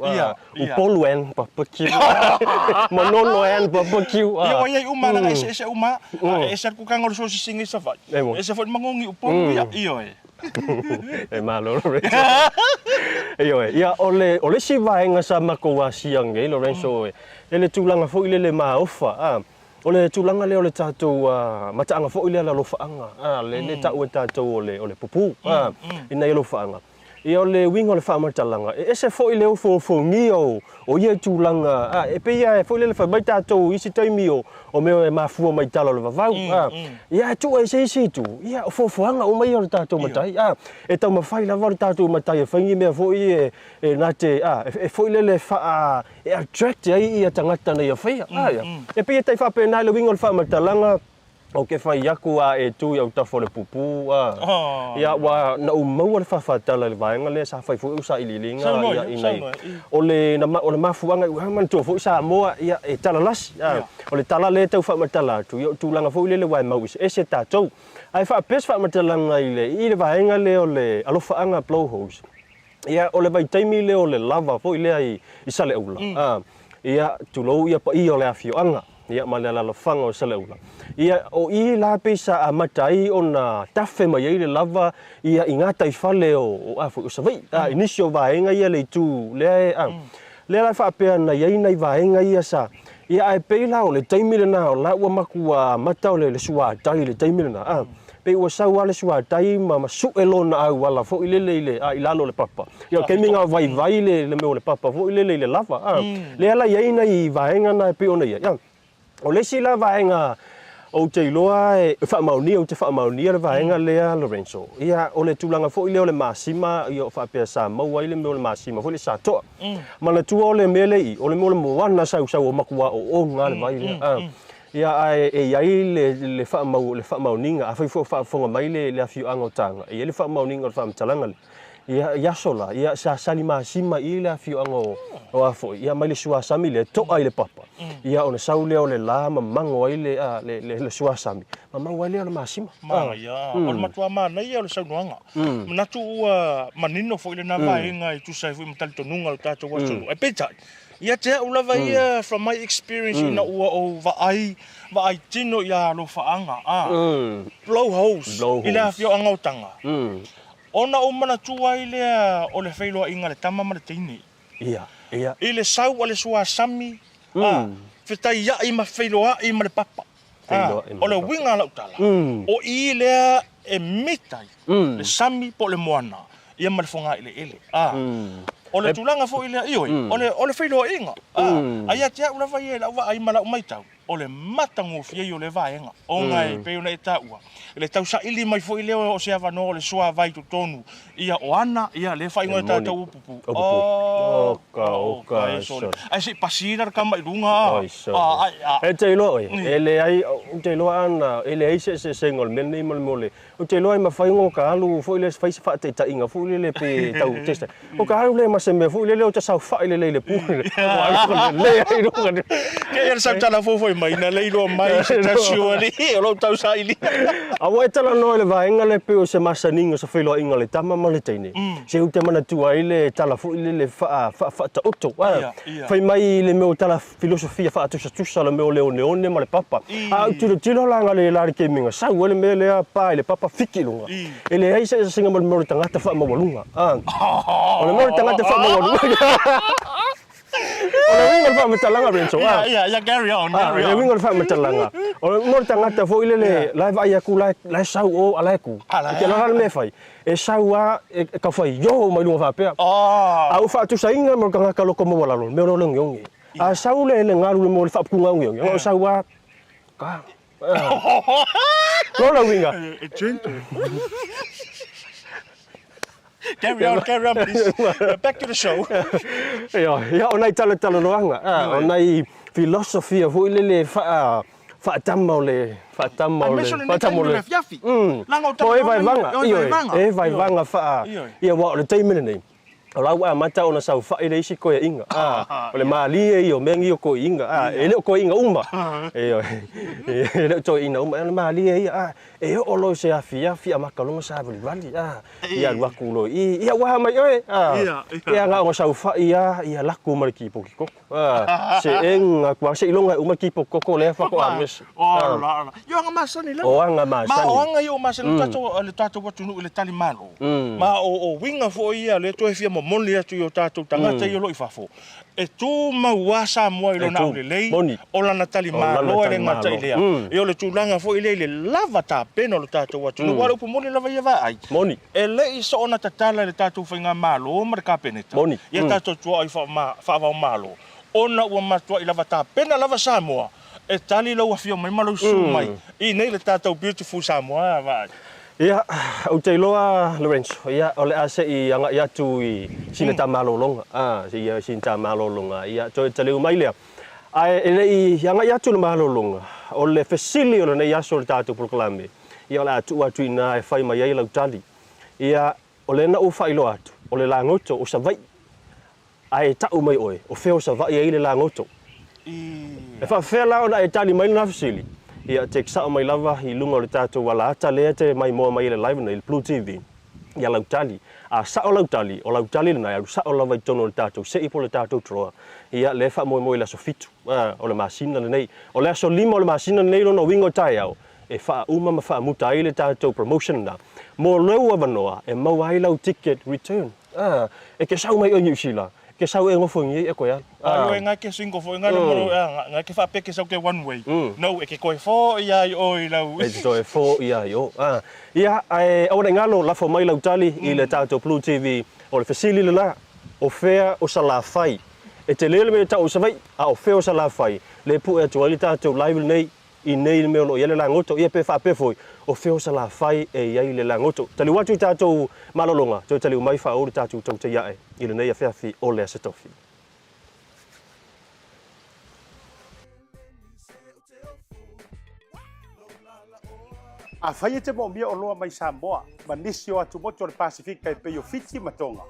Upolu and Barbecue, Manono and Barbecue. Ia, ua i ai uma leaga e eseese uma, e ese le kukanga o le sosisiga i Savaii, e ese foi le magogi i Upolu, ia, ioe. E malo Lorenzo. Ioe, ia o le, o le isi vaega sa matou asia nei Lorenzo, e le tulaga foi lele maofa, a. O le tulaga lea o le tatou mataaga foi lea le alofaaga, a, le le tau e tatou o le, o le pupū, a, i nai alofaaga. Ia o le uiga o le faamatalaga, e ese foi le ofoofogia o, o ia tulaga, a, e pei lava foi lele fai mai tatou i isi taimi o, o mea e mafua mai tala o le vavau, a, ia ae tuu ai se isi itu, ia o foafoaga uma ia o le tatou matai, a, e taumafai lava le tatou matai e fai ni mea foi e, e na te, a, e foi lele e faa, e attract ai ia tagata na ia faia. A ia. E pei e tai faapena le uiga o le faamatalaga, o ke fai aku a e tu i autafa o le pupū, a. Ia, ua na ou maua le faafatala i le vaega lea sa fai foi au sailiiliga, ia, i nai, o le, na, o le mafuaaga, ua manatua foi Samoa, ia, e talalasi, a. O le tala lea e tau faamatala atu, ia, o tulaga foi lele ua e mau eseese tatou. Ae faapea se faamatalaga i le, i le vaega lea o le alofaaga blowholes. Ia, o le vaitaimi lea o le lava foi lea i, i Saleaula, mm. a, ia, tulou ia paia o le afioaga, ia, ma le alalafaga o Saleaula. Ia, o i la pei sa amata ai ona tafe mai ai le lava, ia, i gataifale o, o a foi, o Savaii, a, i nisi o vaega ia le itu lea e, a, lea la e faapea na i ai nai vaega ia sa, ia, ae pei la o le taimi lena o la ua matua amata o le, le suatai i le taimi lena, a, Pei ua sau lava le suatai ma ma sue lona auala foi lele i le, a, i lalo o le papa. Ia, o le taimi na vaivai le, le mea o le papa foi lele i le lava, a. Lea la i ai nai vaega na e pei ona i ai. Ia, o le isi la vaega ou te iloa e faamaonia, ou te faamaonia le vaega lea Lorenzo, ia, o le tulaga foi lea o le masima, ia, o faapea sa maua ai le mea o le masima foi lea sa toa. Manatua o le mea lea i i, o le mea o le moana sausau o matua ooooga le vai lea, a. Ia, ae e i ai le, le faamau, le faamaoniga, afai foi o faafofoga mai le, le afioaga o Taga, e i ai le faamaoniga o le faamatalaga lea. Ia, i aso la, ia, sa sali masima i le afioaga o, o a foi, ia, mai le suasami lea, to'a i le papa. Ia, ona sau lea o le la ma mago ai le, a, le, le, le suasami, ma maua ai lea o le masima. Manaia, o le matua manaia o le saunoaga. Manatu ua manino foi lena vaega e tusa ai foi ma talitonuga o le tatou atunuu. Ae peitai, Ia te au lava ia from my experience ina ua ou vaai, vaai tino i a alofaaga, a, blow holes i le afioaga o Taga, ona ou manatua ai lea o le feiloaiga a le tama ma le teine. I le sau a le suasami, a, fetaiai ma feiloai ma le papa. A, o le uiga o lau tala, o i lea e mita ai le sami po o le moana ia ma le fogaeleele. A, o le tulaga foi lea, ioe, o le, o le feiloaiga. A, a ia te au lava ia i lau vaai ma lau matau, o le matagofie ia o lea vaega, ona e pei ona e taua, le tausaili mai foi lea o se avanoa o le suavai i totonu, ia o ana, ia lea e faaigoa e tatou o pupu. Oka, oka, e sole. Ae se i pasi la le tama i luga, a. Oi, sole. E te iloa oe, e leai, ou te iloa ana, e leai se eseesega o le mea lenei ma le mea o le, ou te iloa e mafai ona ka alu foi lea fai se faataitaiga foi lele pe tau test. O ka alu lea ma se mea foi lele o te saofai lelei i le pule. Ua alu lelei ai i luga. Kei ia le sautala fou foi mai, na le iloa mai se tasi o alii o lou tausaili. A ua e talanoa i le vaega lea pei o se masaniga o se feiloaiga a le tama ma le teine, se ou te manatua ai le tala foi lele faataoto, fai mai le mea o tala filosofia faatusatusa le mea o le oneone ma le papa. A ou tilotilo la nga le la le kemiga, sau ai le mea lea pa i le papa fiki i luga. E leai se eseesega ma le mea o le tagata faamaualuga. O le mea o le tagata faamaualuga. O le uiga o le faamatalaga Renzo, a. Yeah, yeah, carry on, carry on. O le uiga o le faamatalaga, o le mea o le tagata foi lele, la e vaai atu, la e sau o, a la e tu. E te iloa la le mea e fai, e sau lava, e tau fai io mai luga faapea. A ua faatusaina ma le tagata loto maualalo, le mea lea o le ogeoge. A sau le galu i le mea o le faaputuga ogeoge, ona o sau lava, ka. Lona uiga. E gentle. Carry on, carry on, please. Back to the show. Ia, ia o nai talatalanoaga, o nai filosofia foi lele faa faatama o le faatama o le faatama o le afiafi. Leaga o e vaevaga, ioe, e vaevaga faa ia aua o le taimi lenei. O la ua amata ona saofai le isi toeaiga, a, o le malie ia o mea nei o toeaiga, a, e le o toeaiga uma, ioe, e le o toeaiina uma, o le malie ia, a, e oo loa i se afiafi amata loa ona savalivali, a, ia alu atu loa i i, ia ua a mai oe, a, ia na ona saofai lava, ia laku ma le kipoti koko, a, seega atu lava, seiloga e uma le kipoti koko lea faatoa alu ese. O la, o la. Ia o aga masani lava. O aga masani. Ma o aga ia o masani tatou, le tatou atunuu i le tali malo. Ma o uiga foi ia lea toe fia momoli atu i o tatou tagata ia o lo o i fafo, e tumau lava Samoa i lona aulelei, o lana tali malo e le gata i lea, ia o le tulaga foi lea i le lava tapena o le tatou atunuu. Aua o le upu moni lava ia vaai, e le i soona tatala e le tatou faigamalo ma le Kapeneta ia tatou tuaoi faava-o-Malo, ona ua matuai lava tapena lava Samoa e tali lou afio mai ma lou susu mai i nei le tatou beautiful Samoa vaai. Ia, ou te iloa Lorenzo, ia, o le a se i agai atu i sina ta malologa, a, ia, sina ta malologa, ia, toe taleu mai lea. Ae e le i agai atu le malologa, o le fesili o lenei aso o le tatou polokalame, ia, o le a tuu atu i ina e fai mai ai lau tali. Ia, o lea na ou faailoa atu, o le lagoto o Savaii, Ae tau mai oe, o fea o Savaii ai le lagoto? E faapefea la ona e tali mai lena fesili? Ia, te sao mai lava i luga o le tatou alaata lea te maimoa mai ai le live nei, le Blue TV, ia lau tali. A sao lau tali, o lau tali lena e alu sao lava i totonu o le tatou sei po o le tatou drawer. Ia, lea e faamoemoe i le aso 7 o le masina lenei. O le aso 5 o le masina lenei lona uiga o taeao, e faauma ma faamuta ai le tatou promotion lena. Mo lou avanoa e maua ai lau ticket return. A, e ke sau mai oe i Niu Sila, e ke sau e nofo i e koe alu. A ioe ngai ke single foi ngai le molo a ngai ke faapea ke sau ke one way. No e ke koe fo'i ai oe i lau. E te toe fo'i ai o. A, ia, ae aua ne i galo, lafo mai lau tali i le tatou Blue TV. O le fesili lena, o fea o Salafai? E tele le mea e tau o Savaii, a o fea o Salafai? Le pue atu ai le tatou live lenei i nei le mea o lo o i ai le lagoto, ia pe faapea foi, o fea o Salafai e i ai le lagoto. Taliu atu i tatou malologa, toe taliu mai faauu le tatou tautai ae i lenei afiafi o le Aso Tofi. Afai e te moomia oloa mai Samoa ma nisi o atumotu o le Pasefika e pei o Fiti ma Tonga,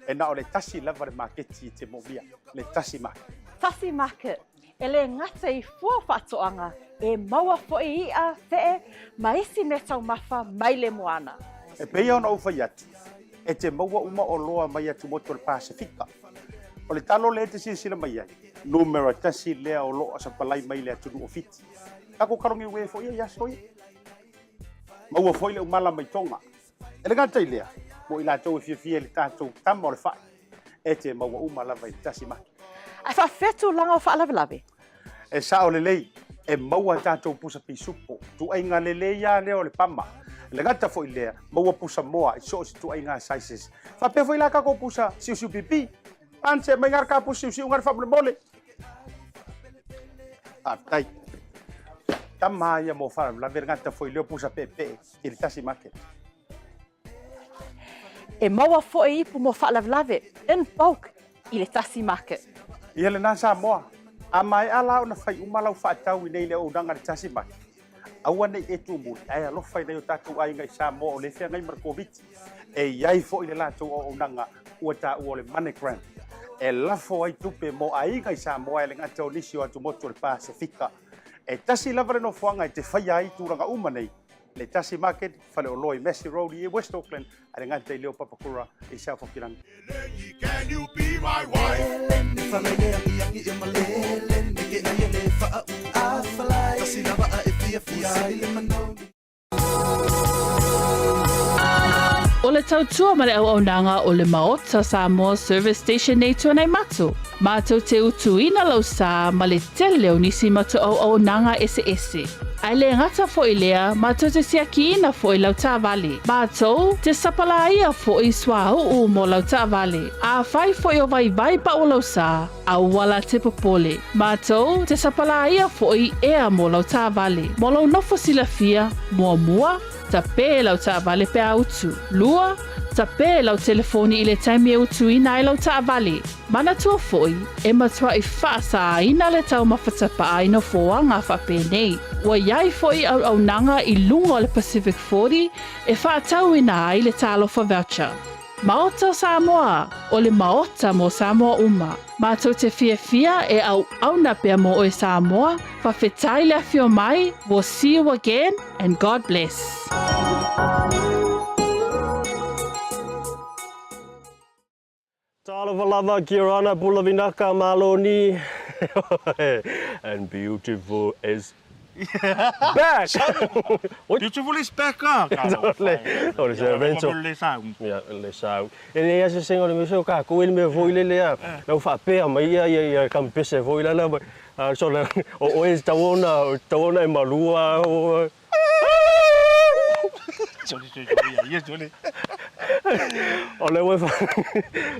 e na o le tasi lava le maketi e te moomia, le Tasi Market. Tasi Market, e le gata i fua faatoaga, e maua foi i'a, fe'e, ma isi meataumafa mai le moana. E pei ona ou fai atu, e te maua uma oloa mai atumotu o le Pasefika. O le talo lea e te silasila mai ai, numera tasi lea o loo sapalai mai le atunuu o Fiti. Tatou kalogiuē foi ia i aso ia. Maua foi le umala mai Tonga. E le gata i lea, mo i latou e fiafia i le tatou tama o le fai, e te maua uma lava i le tasi maki. Ae faafefea tulaga o faalavelave? E sao lelei, e maua tatou pusa pisupo, tuaiga lelei lava lea o le pama. E le gata foi i lea, maua pusa moa i so o se tuaiga sizes. Faapea foi la tatou pusa siusiu pipi. Pane mai ngā ka pusa siusiu ngā faamolemole. Faafetai. Tama ia mo faalavelave le gata foi lea o pusa peepee i le tasi market. E maua foi ipu mo faalavelave in bulk i le tasi market. Ia lena Samoa, a maea la ona fai uma lau faatau i nei le auaunaga i le tasi market, aua ne i e tumuli, ae alofa i nai o tatou aiga i Samoa o lea e feagai ma le Koviti. E i ai foi le latou auaunaga ua taua o le MoneyGram, e lafo ai tupe mo aiga i Samoa e le gata o nisi o atumotu o le Pasefika. E tasi lava le nofoaga e te faia ai tulaga uma nei, le Tasi Market, faleoloa i Massey Road i West Auckland, a le gata i leo Papakura i South Hokirangi. Can you be my wife? O le tautua ma le auaunaga o le Maota Samoa Service Station nei Tuanaimato, mātou te utuina lau sā ma le tele o nisi matou auaunaga eseese. Ae le gata foi lea, mātou te siakiina foi lau taavale. Mātou te sapalāia foi suauu mo lau taavale. Afai foi o vaivai pau lau sā, aua la te popole. Mātou te sapalāia foi ea mo lau taavale. Mo lou nofo silafia, muamua, tapē lau taavale pe a utu. Lua, tapē lau telefoni i le taimi e utuina ai lau taavale. Manatua foi, e matuai faasāina le taumafa tapaa i nofoaga faapenei. Ua i ai foi auaunaga i luga o le Pacific 40 e faatauina ai le Talofa Voucher. Maota o Samoa, o le Maota mo Samoa uma. Matou te fiafia e auauna pea mo oe Samoa, fafetai le afio mai, we'll see you again and God bless. Talofa lava Kiorana Pulavinaka Maloni and beautiful is back. Beautiful is back ah. O le se Renzo. Ia le sau. E le ia se senga o le mea o ka ko le mea foi le lea. Lau faapea mai ia ia ia kampese foi la la. So la o o e tauona tauona e malua o Jole jole jole ia jole. O le ua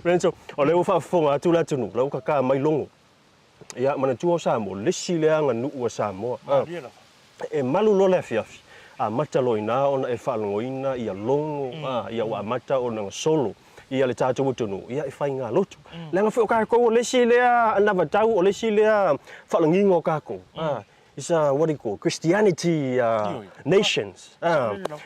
Renzo, o le ua faafofoga atu le atunuu, la ua kakaa mai logo. Ia, manatua o Samoa, le isi lea aganuu a Samoa. E malu loa le afiafi, amata loa i ina ona e faalogoina ia logo, ia ua amata ona gasolo ia le tatou atunuu, ia e faigalotu. Leaga foi o tatou o le isi lea anavatau, o le isi lea faalagiga o tatou. It's a, what do you call, Christianity nations.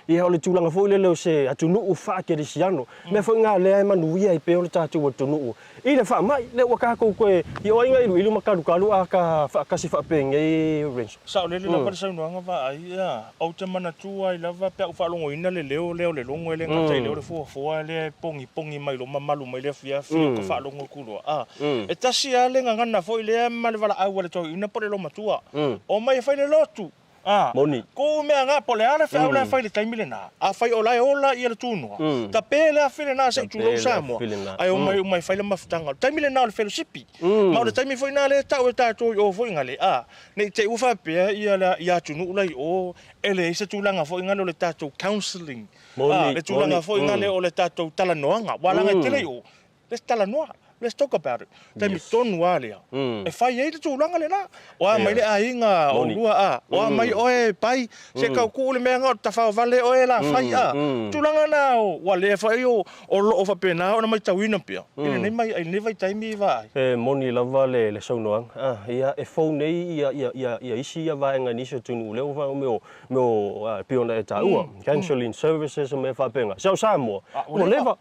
Ia, o le tulaga foi lele o se atunuu faakerisiano. Mea foi na lea e manuia ai pea o le tatou atunuu. I le faamai, lea ua tatou toe i o aiga iluilu ma kalukalu a ka faatasi faapenei Renzo. Saolele lava le saunoaga vaai, ia, ou te manatua ai lava pe a ou faalogoina le leo lea o le logo e le gata i leo le fuafua lea e pogipogi mai lou mamalu mai le afiafi o ka faalogo atu loa, a, e tasi lava le gagana foi lea ma le valaau a le toeaina po o le loumatua, omai e fai le lotu. A, Moni. Ku mea nga po o le a le feau la e fai i le taimi lena, afai o la e ola ia le tunoa, tape le afi lena se i tulou Samoa, ae omai uma e fai le mafutaga. O le taimi lena o le felosipi, ma o le taimi foi lena lea e tau e tatou i o foi ngale, a, ne i te i ua faapea ia le ia atunuu la i o e leai se tulaga foi ngale o le tatou counselling, a, le tulaga foi ngale o le tatou talanoaga, aua leaga e tele i o, le isi talanoa. Let's talk about it. Taimi tonu lava lea e fai ai le tulaga lena. O a mai le aiga o lua a, o a mai oe pai, se tau kuu le mea nga o le tafaovale oe la fai a. Tulaga na ua lea foi o loo faapena ona maitauina pea i lenei mai i lenei vaitaimi vaai. E moni lava le saunoaga, ia e fou nei ia isi ia vaega i nisi o atunuu lea ua mea o mea o e pei ona e taua, counselling services ma mea faapena. Se o Samoa, ua leva.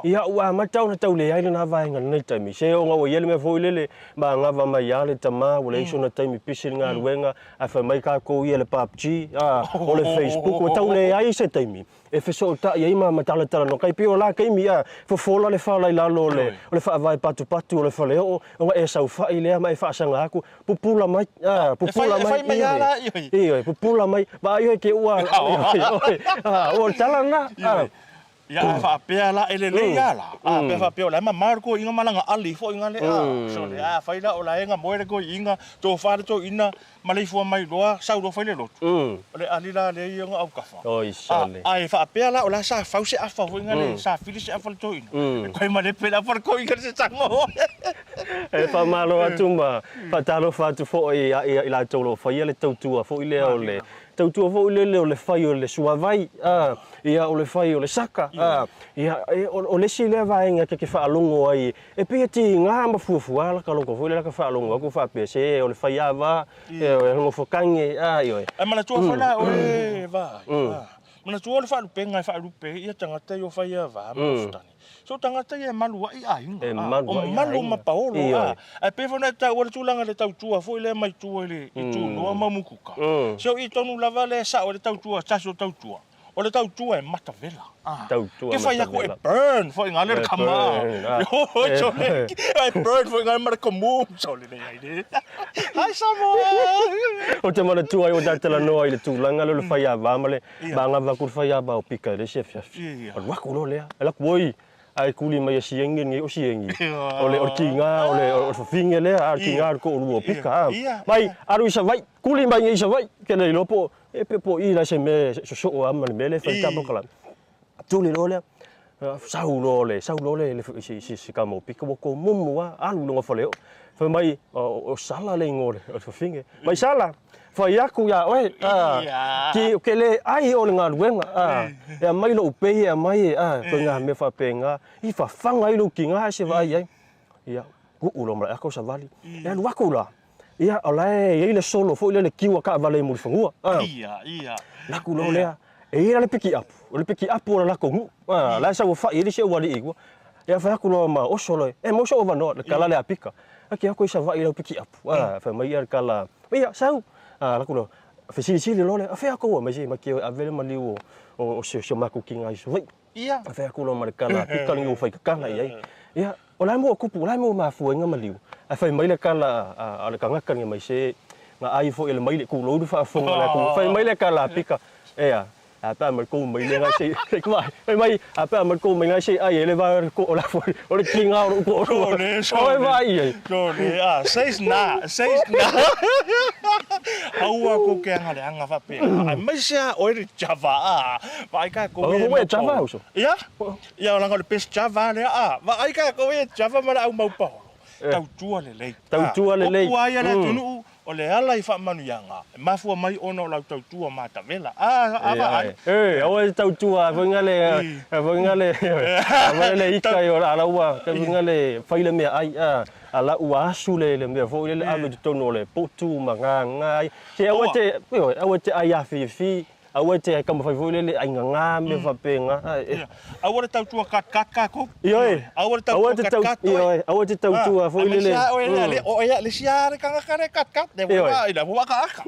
Ia ua amata ona tau leai lena vaega i lenei taimi. Se ona ua i ai le mea foi lele, manava mai lava le tama, ua leai sona taimi pisi i le galuega, ae fai mai tatou ia le PUBG, o le Facebook, ua tau leai se taimi e fesootai ai ma talatalanoa. Tai pei o la taimi, fofola le fala i lalo o le faavae patupatu o le faleoo, ona e saofai lea ma e faasaga atu, Pupula mai, ah, pupula mai. E fai mai lava la, ioe. Ioe, pupula mai. Vaai oe ke ua, ioe, ah, ua tala na. Ah. Ia, a faapea la, e lelei lava la. A pea faapea o la e mamao le toeaina ma lana ali foi nga le, a, sole, a fai la o la e nga moe le toeaina, tofa le toeaina, maleifua mai loa, sau loa fai le lotu. O le ali la lea ia nga autafa. Oi, sole. A, a e faapea la o la sa fau se afa foi nga le, sa fili se afa le toeaina. E koe ma le pele afa le toeaina se sango. E faamalo atu ma faatalofa atu foi ia i latou o lo o faia le tautua foi lea o le tautua foi lele o le fai o le suavai, a, ia o le fai o le saka, a, ia o le isi lea vaega ta te faalogo ai e pei e tiga ma fuafua laka loko foi lea laka faalogo atu faapea se o le fai ava, e o le nofokange, a, ioe. Ae manatua foi la oe Vaai, a, manatua le faalupega e faalupe ai ia tagata i o fai ava ma nofotane. So tagata ia e malu ai aiga. E malu ai aiga. O malu ma paolo. A, ae pei foi ona e taua le tulaga i le tautua foi lea mai tua i le i Tunoa ma Umukuka. Se o i tonu lava lea e sao ai le tautua, tasi o tautua. O le tautua e matavela. A, Tautua ke fai aku e matavela. burn foi ngale le E kama. burn, a. Sole, e burn foi ngale ma le komu. Sole le ai le. Hi Samoa! Ou te manatua ai ua ta talanoa i le tulaga lea o le fai ava ma le Manava aku le fai ava o pika i le isi afiafi. Alu aku loa lea, alu aku, oi, ae kuli mai e Siengi lenei, o Siengi, o le tiga, o le fafine lea, a o le tiga o le toalua o pika, a. Mai, alu i Savaii, kuli mai nei i Savaii, ke le iloa po o, e pe po o i la se mea e sosoo lava ma le mea lea e fai ta polokalame. Tuli loa lea, sau loa le, sau loa le, si tama o pika ua tomumu lava, alu i lona faleoo. Fai mai, o Sala le igoa o le fafine. Mai Sala, fai atu ia oe, ki, ou te le ai o le galuega, e aumai lou pei e aumai, ituaiga mea faapena, i fafaga ai lou tiga ae se vaai i ai. Ia, tuu loa ma le ata o savali. E alu atu la, ia, o la e i ai le solo foi lea le kiu a taavale i Mulifanua. Alu atu loa lea, e i ai la le pikiapu, o le pikiapu o le latou nuu, la e saofai ai le isi aualii i tua. Ia fai atu loa ma oso loa, e maua sou avanoa, le tala lea a Pika. Ake atu i Savaii i lau pikiapu, fai mai ia le tala, ia, sau. Alu atu loa, fesilisili loa lea, a fea kou? Mai se mai ke ave le maliu o si o matou tiga i Savaii. Fai atu loa ma le tala a Pika lenei ua fai tatala i ai. Ia, o la e mua kupu, o la e mua mafuaiga maliu. Ae fai mai le tala a le tagata lenei mai se na ai foi e le maile tulou le faafofoga a le atunuu. Fai mai le tala a Pika, ea, a pe a mai kou mai le ngai se i fai mai, a pe a mai kou mai ngai se i ai e le va o la foi o le tiga o lou toalua. Sole, O e vaai i ai. Sole, a, seis na, seis na. Aua kou ke anga le anga faapena. Aemaise lava oe le Java, a, vaai tatou O e oe Java uso. Ia, ia leaga o le best Java lea, a, vaai tatou e Java ma le au maupaolo. Tautua lelei. Tautua lelei. Upu lava ia le atunuu, o le ala i faamanuiaga, e mafua mai ona o lau tautua matavela. A, a vaai. E, aua e tautua foi nga le, foi nga le, foi le ika i o la ua, foi nga le fai le mea ai, a, a la ua asu le le mea foi le ave i totonu o le potu ma ngā ai. Se aua te, aua te ai afiafi, Aua e te taumafai foi lele ai nganga mea faapena. Ia. Aua le tautua kat kat kakou. Ioe. Aua le tautua kat kat oe. Ioe. Aua te tautua foi lele. Aemaise oe lea, o oe le isi lava le tagata le kat kat. Le ua i la ua aka aka.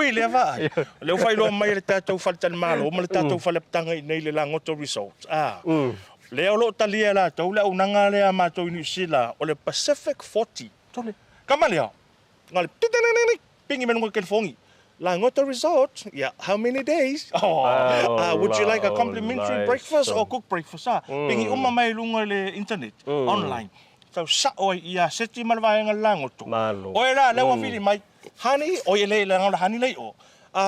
Ui lea vaai. Lea ua faailoa mai e le tatou faletalimalo ma le tatou falepataga i inei i le Lagoto Resort. A. Lea o lo o talia e latou le auaunaga lea a matou i Niu Sila o le Pacific 40. Kama lea. Nga le pingi mai luga o le telefoni. Lagoto Resort, yeah, how many days? Oh, would you like a complimentary breakfast or cook breakfast? Ah, pingi uma mai luga i le internet, online. Tau sao ai ia seti ma le vaega le lagoto. Oe la, lea ua vili mai, honey, oi e le leaga o le honey lea i o.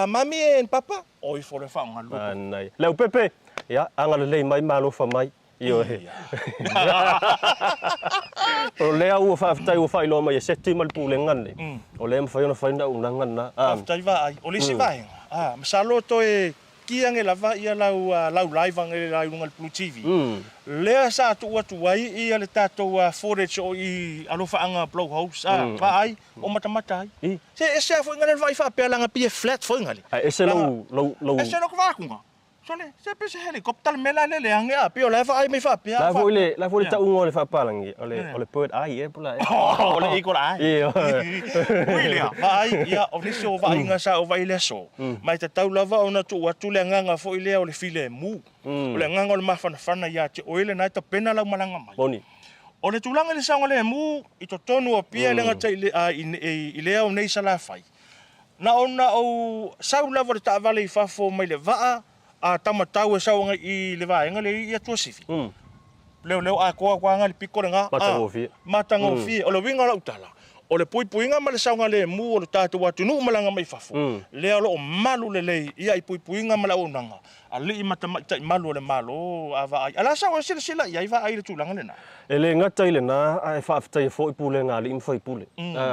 Mummy and papa, oi fo le faoga lupe. Manaia. Leaupepe, ia, agalelei mai ma alofa mai. Ioe. O lea ua faafetai ua faailoa mai e Seti ma le Pulega lenei, o lea e mafai ona fai le auaunaga lena. Faafetai Vaai. O le isi vaega, masalo toe ki ane lava ia lau lau live ane la i luga o le Blue TV, lea sa tuu atu ai ia le tatou footage o i alofaaga blowholes, vaai, o matamata ai. Se ese lava foi le vaai faapea leaga pei e flat foi gale. Ae ese lou, lou, lou. Ese lou vaatuga. Sole, se pei se helicopter le mea la lele ane a, pei o la e vaai mai faapea. La foi le, la foi le tauga o le faapalagi, o le, o le bird eye ea po o le a ea. O le eagle eye. Ui lea, vaai, ia, o nisi o vaaiga sa ou vaai i le aso, ma e tatau lava ona tuu atu le agaga foi lea o le filemu, o le agaga o le mafanafana ia te oe lena e tapena lau malaga mai. Moni. O le tulaga i le saogalemu i totonu o Apia e le gata i le ao nei i Salafai, Na ona ou sau lava o le taavale i fafo mai le vaa a Tamatau e sau agai i le vaega lea i Atuasivi. Leoleo atoa atu lava le pito lena. Matagofie. Matagofie. O le uiga o lau tala, o le puipuiga ma le saogalemu o le tatou atunuu malaga mai fafo, lea o lo o malu lelei ia i puipuiga ma le auaunaga Alii ma tamaitai malu o le Malo a vaai. A la sa oe silasila i ai vaai i le tulaga lena? E le gata i lena, ae faafetaia foi pulega a alii ma faipule.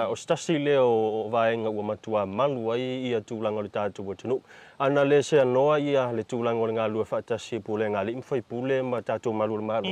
O se tasi lea o vaega ua matua malu ai ia tulaga o le tatou atunuu. Ana le seanoa ia le tulaga o le galulue faatasi i pulega a alii ma faipule ma tatou malu o le Malo,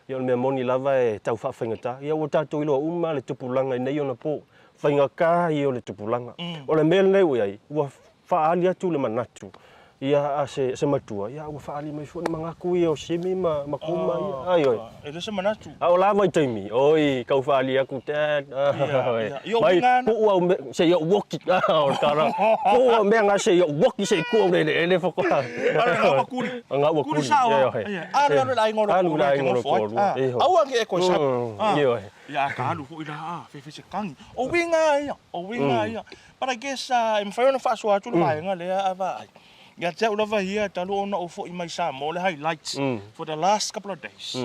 ia o le mea moni lava e tau faafaigata. Ia ua tatou iloa uma le tupulaga i nei ona po. Faigata ia o le tupulaga. O le mea lenei ua i ai, ua faaali atu le manatu ia a se, se matua, ia ua faaali mai foi le manatu ia o Simi ma, ma Kuma ia. Ai oi. E le se manatu. A o la vaitaimi, oi, kau faaali atu dad. Ia, ia. Mai, tuu au me, se i ou woki. O le tala. Tuu au mea nga se i ou woki se i ku au le ele ele whakoa. Ara ngā ua kuri. Ngā ua kuri. Kuri sao. Ia, Alu alu le aiga o lo Alu le aiga o lo toalua. Aua nge e koe sau. Ia oi. Ia, ka alu foi la, fefe se tangi. O uiga ia, o uiga ia. But I guess e mafai ona faasoa atu le vaega lea a vaai. Ia te au lava ia talu ona ou foi mai Samoa le highlights for the last couple of days.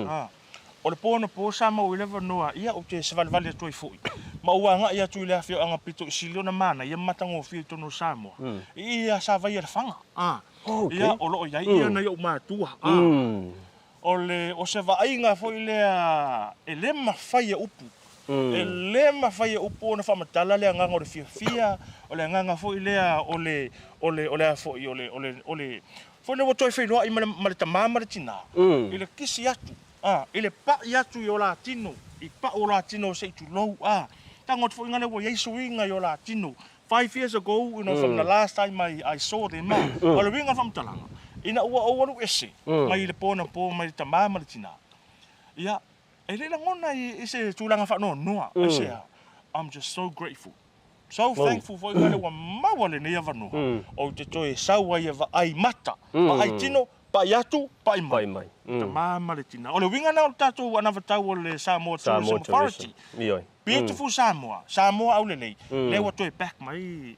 O le po anapo sa maua i le avanoa ia ou te savalivali atu ai foi ma ou agai atu i le afioaga pito i sili ona manaia ma matagofie i totonu o Samoa i ia Savaia-le-Faga. Ia o lo o i ai ia nai ou matua. O le, o se vaaiga foi lea e le mafai e upu, e le mafai e upu ona faamatala le agaga o le fiafia, o le agaga foi lea o le, o le, o le a foi, o le, o le, o le, foi lea ua toe feiloai ma le, ma le tamā ma le tinā, i le kisi atu, a, i le pa'i atu i o la tino, i pa'u o la tino se i tulou, a, tago atu foi lea ua i ai suiga i o la tino, 5 years ago, you know, from the last time I, I saw them, o le uiga o le faamatalaga, ina ua ou alu ese mai le po anapo mai le tamā ma le tinā, ia, e le i lagona i, i se tulaga faanoanoa, aisea, I'm just so grateful. So thankful foi lea ua maua lenei avanoa, ou te toe sau ai e vaai mata, vaai tino, pa'i atu, pa'i mai. Pa'i mai. Tamā ma le tinā. O le uiga lena o le tatou anavatau o le Samoa Tourism Samoa Authority. Tourism. Ioe. Beautiful Samoa, Samoa aulelei, lea ua toe back mai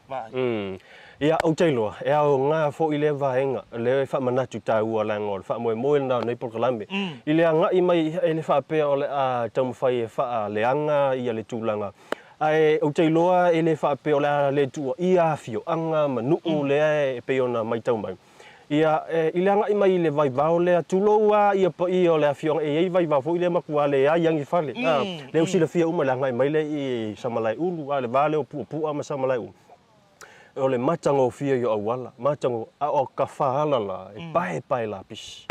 vaai. Ia, ou te iloa, e aoga foi lea vaega, lea e faamanatu taua leaga o le faamoemoe lena o lenei polokalame. I le agai mai e le faapea o le a taumafai e faaleaga ia le tulaga, ae ou te iloa e le faapea o le a le tuuaia afioaga ma nuu lea e pei ona matau mai. Ia, i le agai mai i le vaivao lea, tulou lava ia paia o le afioaga, e i ai vaivao foi lea matua leai agi fale. Lea ua silafia uma le agai mai lea i Samalaeulu, a o le va lea o Puapua ma Samalaeulu, o le matagofie i o auala, matago, a o ka faala la, e paepae lapisi.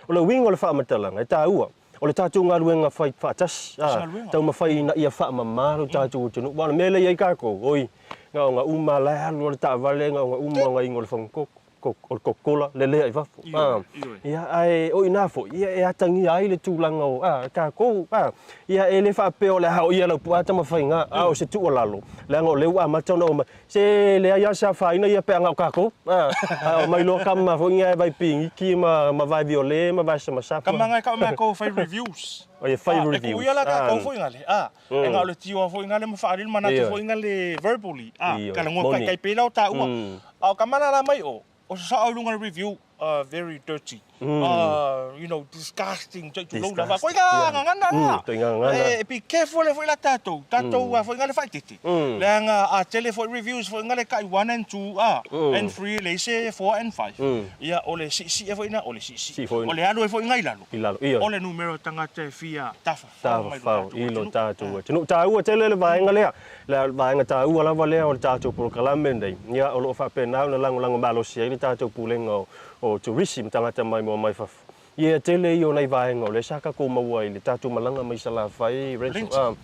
O le uiga o le faamatalaga, e taua, o le tatou galuega fai faatasi, taumafai ina ia faamama lo tatou atunuu. Aua o le mea lea e i ai tatou, oi, na ona uma la e alu lava le taavale, na ona uma ona inu o le fagukoko. o le Coca-Cola, lelea i fafo. Ia, ae o i ina foi, ia, e atagia ai le tulaga o, a, tatou, a, ia, e le faapea o le a o ia lau puaa tamafaiga, a o se tuualalo, leaga o lea ua amata ona omai, se leai lava se afaina ia pe a na o tatou, a, ae omai loa tama foi ia e vai pigiki ma, ma vae viole ma vae samasafa. Ka manga e kau makou fai reviews. O ia fai reviews. E kuia la tatou foi ngale, a, e na o le tioa foi ngale ma whaariri manatu foi ngale verbally, a, ka langoa kai kai pela o tāua. A o ka mana la mai o, o sa sao i lunga le review, very dirty. You know, disgusting, tai tulou lava. Koe ngā ngangana rā. Toi ngā ngangana. E be careful e foi la tātou. Tātou a foi ngā le whaitete. Le nga a tele foi reviews foi ngā le kai 1 and 2 a, and 3 le se 4 and 5. Ia o le si si e foi na o le si si. O le alu e foi ngai lalo. I lalo, ioe. O le numera o tagata e fia tafafao mai lo tātou atunuu. I lo tātou atunuu. Tāua tele le vaega lea, le vaega tāua lava lea o le tātou polokalame lenei. Ia, o lo o faapena ona lagolago malosi ai le tātou Pulega o Turisi ma tagata maimoa mai fafo. Ia, tele ia o nai vaega o lea sa tatou maua i le tātou malaga mai Salafai, Renzo,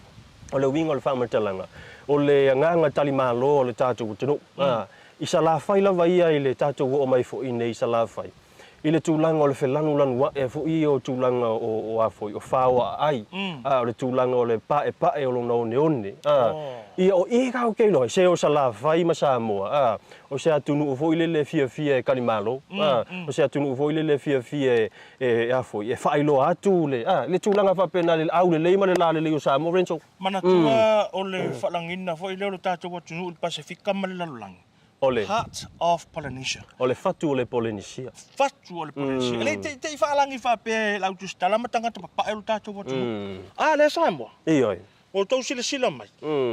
o le uiga o le faamatalaga, o le agaga talimalo o le tātou atunuu. I Salafai lava ia i le tātou oo mai foi nei i Salafai. I le tulaga o le felanulanuaʻe foi ia o tulaga o a foi, o fao aai, a, o le tulaga o le paepae o lona oneone, a, ia, o i ka ou te iloa ai, se o Salafai ma Samoa, a, o se atunuu foi lele e fiafia e kalimalo, a, o se atunuu foi lele e fiafia e, e a foi, e faailoa atu le, a, le tulaga faapena i le aulelei ma le lalelei o Samoa, Renzo. Manatua o le faalagiina foi lea o le tatou atunuu i le Pasefika ma le lalolagi. O le. Heart of Polynesia. O le fatu o le Polenisia. Fatu o le Polenisia. E le i teitei faalagi faapea e le au tusitala ma tagata papae o le tatou atunuu. A lea Samoa. Ioe. Ua outou silasila mai.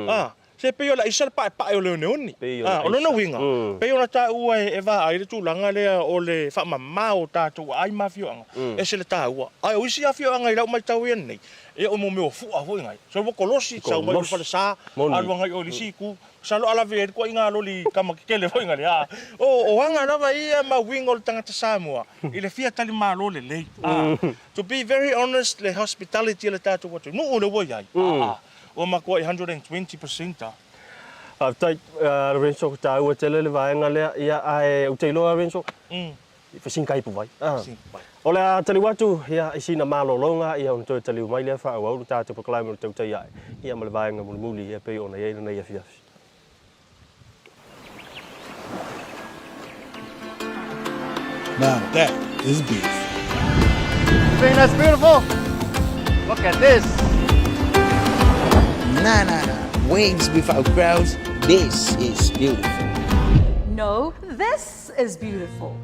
A, se pei o le aisa le paepae o le oneone. A, o lona uiga, pei ona taua e vaai le tulaga lea o le faamama o tatou aai ma afioaga, e ese le taua. Ae o isi afioaga i lau matau ia nei, ia o mea o fua foi nai. So ua kolosi, sau mai o le falesa, alu agai o i le isi itu, Masalo a lave ai le koaiga loli tama tetele foi ngale a. O o aga lava ia ma uiga o le tagata Samoa i le fia tali malo lelei a. To be very honest le hospitality a le tatou atunuu le ua iai a ua matuai 120% a. Faafetai Lorenzo, taua tele le vaega lea, ia ae ou te iloa Lorenzo, Fesinkai puvai. O le a taliu atu ia i sina malologa ia ona toe taliu mai lea faaauau le tatou polokalame o le tautai ae ia ma le vaega mulimuli e pei ona i ai lenei afiafi. Now that is beautiful. You think that's beautiful? Look at this. Nah, nah, nah. Wings without crowds. This is beautiful. No, this is beautiful.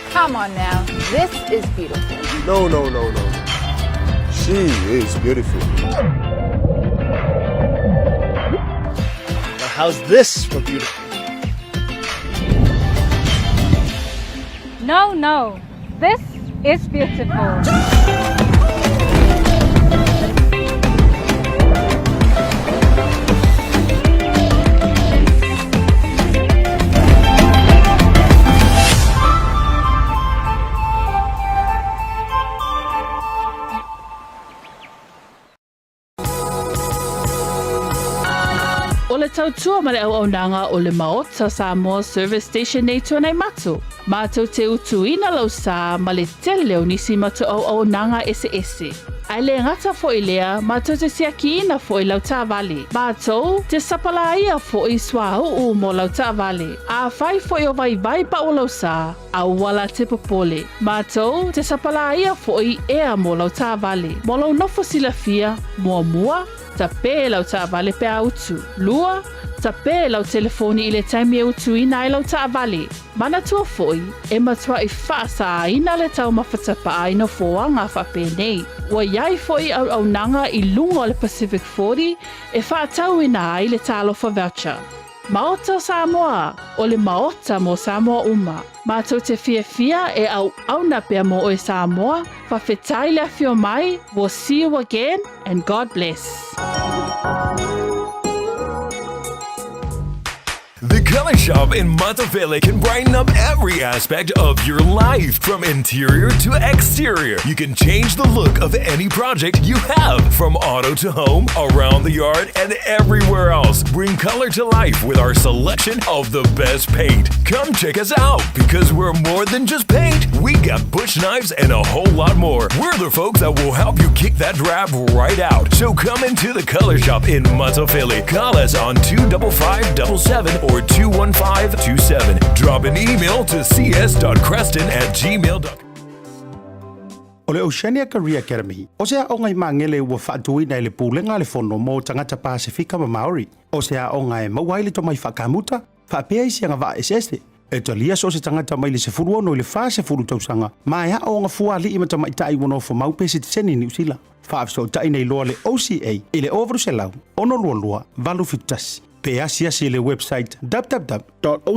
Come on now, this is beautiful. No, no, no, no. She is beautiful. Now how's this for beautiful? No, no, this is beautiful. O le tautua ma le auaunaga o le Maota Samoa Service Station nei Tuanaimato, mātou te utuina lau sā ma le tele o nisi matou auaunaga eseese. Ae le gata foi lea, mātou te siakiina foi lau taavale. Mātou te sapalāia foi suauu mo lau taavale. Afai foi o vaivai pau lau sā, Aua la te popole. Mātou te sapalāia foi ea mō lau taavale. Mō lou nofo silafia, muamua, tapē lau taavale pe a utu. Lua, tapē lau telefoni i le taimi e utuina ai lau taavale. Manatua foi, e matuai faasāina le taumafa tapaa i nofoaga faapenei. Ua i ai foi auaunaga i luga o le Pacific 40 e faatauina ai le Talofa Voucher. Maota o Samoa, o le Maota mo Samoa uma. Matou te fiafia e auauna pea mo oe Samoa, fawhetai le afio mai, we'll see you again and God bless. The Color Shop in Monteville can brighten up every aspect of your life, from interior to exterior. You can change the look of any project you have, from auto to home, around the yard, and everywhere else. Bring color to life with our selection of the best paint. Come check us out because we're more than just paint. We got bush knives and a whole lot more. We're the folks that will help you kick that drab right out. So come into the Color Shop in Philly. Call us on 25577 or 21527. Drop an email to cs.creston at gmail.com. O le Oceania Career Academy, o se aoga i Magele ua faatuina e le Pulega a le Fono mo Tagata Pasefika ma Maori. O se aoga e maua ai le tomai faakamuta, faapea isi agavaa eseese. E talia so o se tagata mai le 16 i le 40 tausaga ma e aooga fua alii ma tamaitai ua nofomau pe sitiseni i Niu Sila. Faafesootai nei loa le OCA i le 0800 622 871 pe asiasi i le website www.oca.nz.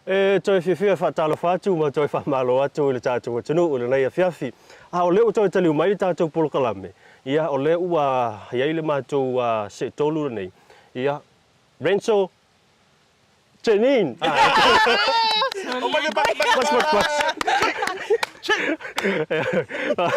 E toe fiafia e faatalofa atu ma toe faamalo atu i le tatou atunuu i lenei afiafi. A o lea ua toe taliu mai le tatou polokalame, ia o lea ua i ai le matou seetolu lenei, ia Renzo Janine.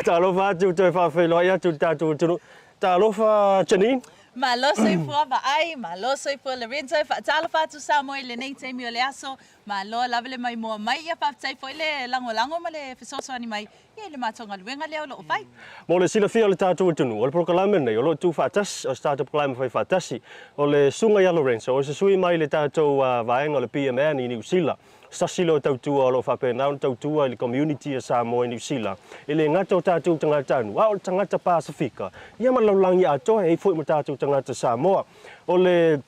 Talofa atu toe faafeiloai atu i le tatou atunuu. Talofa Janine. Malo soifua Vaai, malo soifua Lorenzo, faatalofa atu Samoa i lenei taimi o le aso, malo lava le maimoa mai, ia faafetai foi le lagolago ma le fesoasoani mai ia i le matou galuega lea o lo o fai. Mo le silafia o le tatou atunuu, o le polokalame lenei o lo o tuufaatasi, o se tatou polokalame faifaatasi, o le Susuga ia Lorenzo, o se sui mai le tatou vaega o le BMN i Niu Sila, se tasi lea o tautua o lo o faapena ona tautua i le community a Samoa i Niu Sila. E le gata o tatou tagatanuu, a o le tagata Pasefika, ia ma le lalolagi atoa, e i ai foi ma tatou tagata Samoa. O le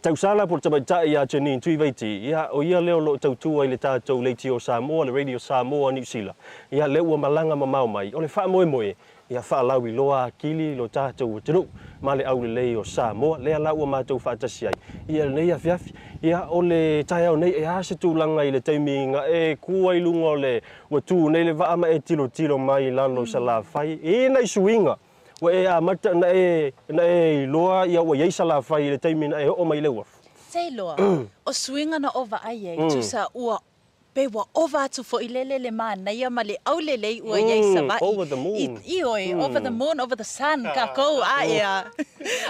tausala po o le tamaitai ia Janine Tuivaiti, ia, o ia lea o lo o tautua i le tatou Leitio Samoa, le Radio Samoa Niu Sila. Ia, lea ua malaga mamao mai, o le faamoemoe, ia faalauiloa atili lo tatou atunuu ma le aulelei o Samoa, lea la ua matou faatasi ai ia lenei afiafi. Ia, o le taeao nei, e a se tulaga i le taimi na e ku ai i luga o le ua tu nei le vaa ma e tilotilo mai i lalo i Salafai, i nai suiga ua e amata na e na e iloa ia ua i ai Salafai i le taimi na e oo mai i le uafu? Se iloa, o suiga na ova ai ai, tusa ua Pei ua ova atu foi lele le manaia ma le aulelei ua i ai Savaii. Over the moon. I, ioe, over the moon, over the sun, kakou, a ea.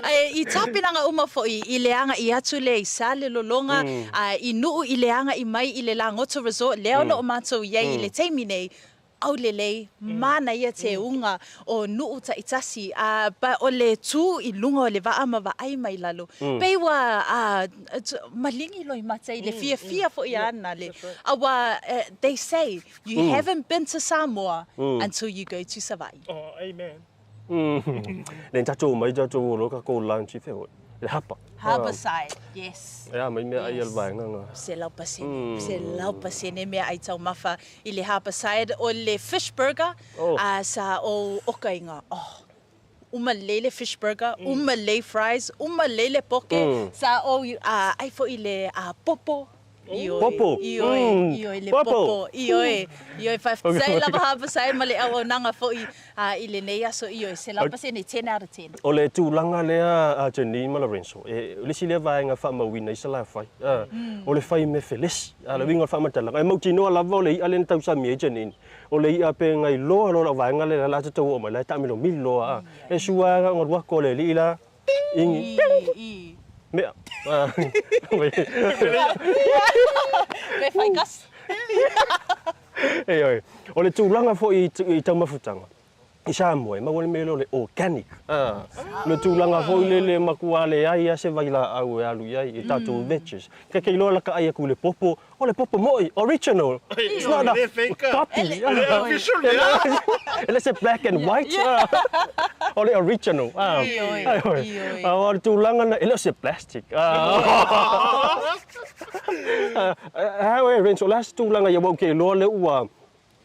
Ae i tapenaga uma foi i le agaʻi atu lea i Salelologa, a i Nuʻu i le agaʻi mai i le Lagoto Resort lea o lo o matou i ai i le taimi nei, aulelei, manaia teuga o nuu taitasi, a but o le tu i luga o le vaa ma vaai mai lalo, pei ua a maligi loimata i le fiafia foi ana le, aua they say you haven't been to Samoa until you go to Savaii. Oh, amen. Nei tatou omai tatou o loa kakou lunch i fea hoi? I le hapa. Harbourside, yes. E a mai meaai a le vaega nga. 100%, 100% meaai taumafa i le Harbourside o le fish burger a sa ou oka i nga oh uma lelei le fish burger, uma lelei fries, uma lelei le poke, sa ou ai foi i le popo. Ioe, Popo. ioe, ioe, le popo, ioe, ioe, faafetai lava Harbourside ma le auaunaga foi i lenei aso, ioe, 100%, 10 out of 10. O le tulaga lea a Janine ma Lorenzo, e, o le isi lea vaega e faamauina ai Salafai, o le fai mea felesi. A o le uiga o le faamatalaga, e mautinoa lava o le i'a lea na tausami ai Janine, o le i'a pe gailoa loa lau vaega lea la a tatou oo mai, la e taamilomilo loa, a. E sua lava ona alu atu o le alii la, igi, mea. Pe fai kasi. Ioe. O le tulaga foi i taumafutaga, i Samoa e maua le mea lea o le organic. O le tulaga foi lele e matua leai lava se vailaau e alu i ai i tatou veggies. Ke ke iloa laka ai atu i le popo, o le popo moi, original. It's not a copy. E le se black and white. O le original. O le tulaga na, e le o se plastic. A oe Renzo, o le a se tulaga ia aua ou te iloa lea ua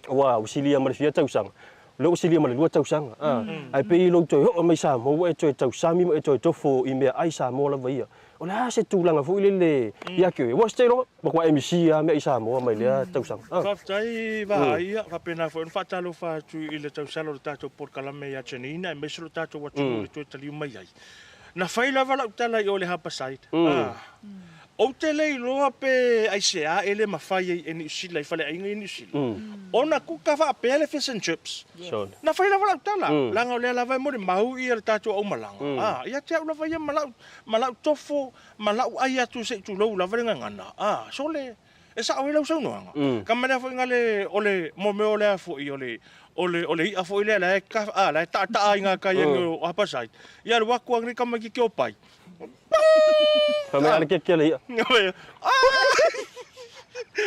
ua silia ma le fia tausaga, lea ua silia ma le 2 tausaga, ae pei lou toe oo mai Samoa ua e toe tausami ma e toe tofo i meaai Samoa lava ia. O le a se tulaga foi lele ia te oe? Aua se iloa, matua e misia lava mea i Samoa mai lea tausaga. Faafetai Vaaia, faapena foi ona faatalofa atu i le tausala o le tatou polokalame ia Janine aemaise lo tatou atunuu i le toe taliu mai ai. Na fai lava lau tala i o le Harbourside. Ou te le iloa pe aisea e le mafai ai e Niu Sila i faleaiga i Niu Sila ona kuka faapea le fish and chips. Na fai lava lau tala, leaga o lea lava e molimau ia le tatou aumalaga, a, ia te au lava ia ma lau, ma lau tofo, ma lau ai atu se i tulou lava le gagana, a, sole, e sao ai lau saunoaga. Kama lea foi ngale o le mo mea o lea foi o le o le o le i'a foi lea la e ka, a, la e ta'ata'a i ngā kai ane o Harbourside. Ia alu atu a nei tamaititi o pai. Fai mai ale keke le i'a.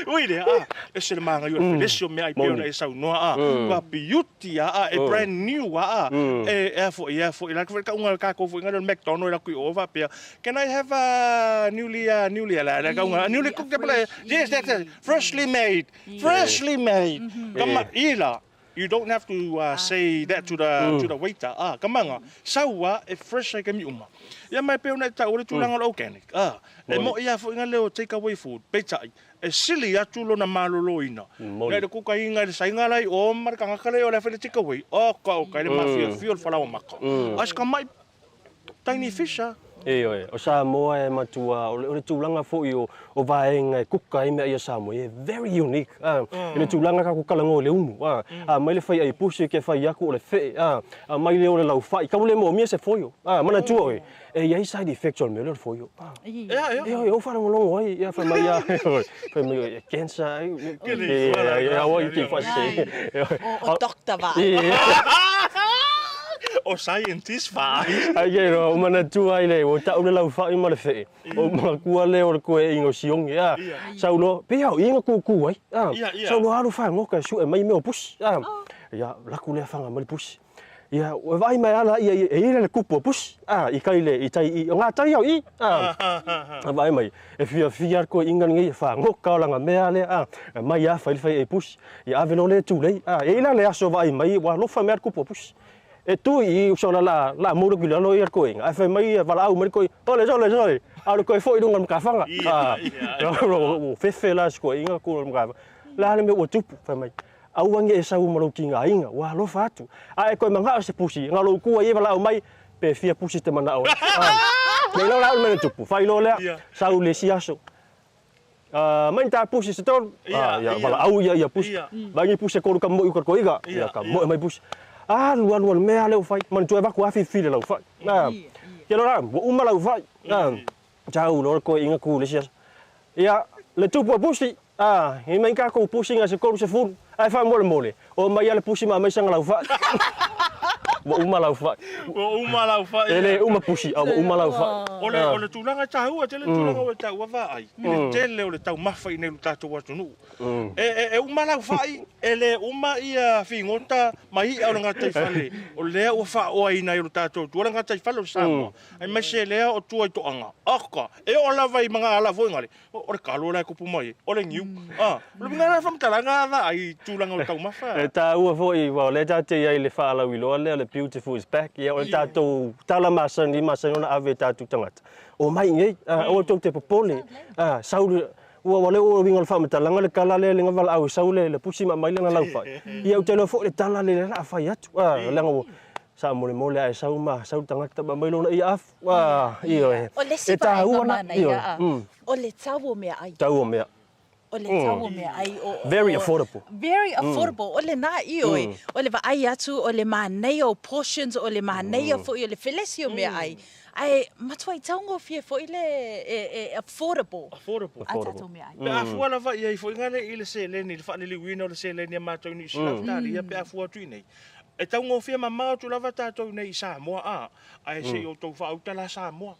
Ui lea, a, ese le māngai o le felesi o meaai pei ona e saunoa, a, ua beauty a, a, e brand new a, a, e, e a foi, e a foi, la foi le kauga a kākou foi ngale o le McDonald e laku i o faapea, can I have a newly, a, newly, la, la kauga, newly cooked, yes, that's it, freshly made, freshly made, kama, ila, You don't have to uh, say that to the mm. to the waiter. Ah, kamanga. Sau a e fresh ai kami uma. Ia mai pe ona ta o le tulaga mm. o organic. Ah, e mo ia fo inga leo take away food. Peitai e sili atu lona maloloina. Ngai le kuka inga le sainga lai o mar kanga kale o le fele take away. O ka o ka le mafia fio le falawa maka. As ka mai Tiny fish ah. Ioe, o Samoa e matua, o le tulaga foi o vaega e kuka ai mea ia Samoa, e very unique, a. I le tulaga ka kukalagoa i le unu, a. A mai le fai ai pusi ke fai aku o le fe'e, a. A mai le o le laufai, kau le moomia se foio, a. Manatua oe, e i ai side effects o le mea lea o le foio, a. Ioe, ou faalogologo ai, ia fai mai a, fai mai e cancer ai, e aua i te faasese. O doctor vaai. O scientist vaai. Ai ke roa, o manatua ai le, ua tau le laufai ma le fe'e, o makua lea o le koeaiga o Sioge, a. Sau loa, pei lava o i na kūkū ai, a. Sau loa alu fagoka e sue mai mea o pusi, a. Ia, laku lea faga mai le pusi. Ia, ua vaai mai ala ia, e i ai le kupu o pusi, a, i kai le, i tai i, o ngā tai au i, a. A vaai mai, e fiafia le koeaiga lenei e fagoka o lana mea lea, a. E mai a fai le fai e pusi. Ia ave loa lea tulei, a, e i ai la le aso vaai mai, ua alofa mai lava le kupu o pusi. E tu i uso la la la muru ki lalo ia koe ai fai mai valaau mai koe ole sole sole a le koe foi lunga makafaga a o fefe la se koe inga ku makafaga la le me ua tupu fai mai aua nge e sau ma lou tigaina ua alofa atu a e koe manao se pusi nga lou kua ia valaau mai pe fia pusi te manao ai a nei la le mea na tupu fai loa lea sau le isi aso Mai ni tā pusi se tolu. Ia, valaau ia ia pusi. Mai ni pusi e kolu ka mo'i uka ko iga. Ia, ka mo'i mai pusi. Alu, alu, alu, mea lea ua fai. Manatua e vaku afifi le laufai. Ia loa la, ua uma laufai. Tau loa le koeaiga ku le isi aso. Ia, le tupu o pusi, i mai kākou pusi ngai se 30, ae faamolemole, oo mai ia le pusi ma aumai saga laufai. Ua uma laufai. Ua uma laufai. E le uma pusi, a ua uma laufai. O le, o le tulaga taua tele tulaga ua taua vaai i le tele o le taumafa i nei lo tatou atunuu. E, e, e uma laufai, e le uma ia figota ma i'a o le gataifale o lea ua faaoaina ai lo tatou tua le gataifale o Samoa. Aemaise lea o tua i toaga. Oka, e oo lava i magaala foi ngale. O le kalo la e kupu mai ai, o le niu. A, o le uiga lena faamatalaga a vaai i tulaga o le taumafa. E taua foi, aua o lea tatou te i ai i le faalauiloa lea o le Beautiful is Back, ia o le tatou tala masani, masani ona ave i tatou tagata, omai i nei, aua tou te popole, a, sau le, ua ua le oo uiga o le faamatalaga le tala lea i le valaau e sau le pusi ma aumai lana laufai. Ia ou te iloa foi le tala lea o le a fai atu, a, leaga ua, Faamolemole a e sau ma sau le tagata ma aumai lona ia afu. Ah, ioe. O le isi E vaega taua la, manaia, ioe. a, o le tau o meaai. Tau o mea. O le tau o meaai. O, o, Very affordable. Very affordable. O lena, ioe. O le vaai atu, o le manaia o portions, o le manaia foi o le felesi o meaai. Ae matuai taugofie foi le e, e affordable. Affordable. A tatou meaai. Pe a fua lava i ai foi ngale i le seleni, i le faaliliuina o le seleni a matou i Niu Sila, Ausetalia, pe a fua atu i nei. E taugofie mamao atu lava tatou nei i Samoa, a, ae se i outou faauta la Samoa,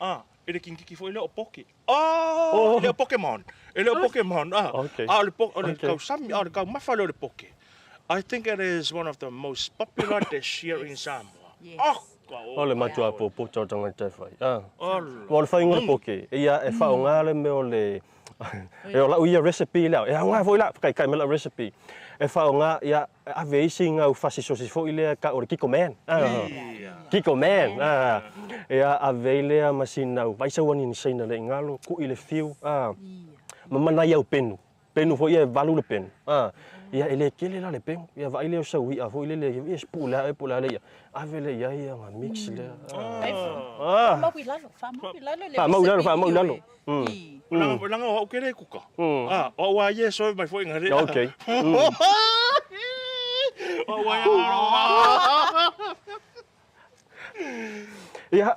a, i le kingiki foi lea o poke. Oh, e le o Pokemon, e le o Pokemon, a, a o le, o le tausami, a o le taumafa lea o le poke. I think it is one of the most popular dish here in Samoa. Oh, ka O le matua popoto o tagata e fai. A. Ua o le faiga o le poke, ia e faaaoga le mea o le E o lau ia recipe lea, e aoga foi la, whakaikai mai lau recipe. E whaonga, ia, e ave isi ngau fasi sosi foi lea ka o le Kiko Man. Kiko Man. Ia, ave ai lea ma sina au, vaisa ua ni saina le ingalo, kui le fiu, ma mana i au penu. Penu foi ia e valu le penu. Ia, e le kele la le penu. Ia, vaai lea o sau i'a foi lele, ia se puu lea e puu lea le i'a. Ave lea i ai ia nga mix lea. Faamau i lalo, faamau i lalo le Faamau i lalo, recipe faamau i lalo. Leaga o au ke le kuka. A, o au a ia e serve mai foi nga le. Okay. O au a ia Ia,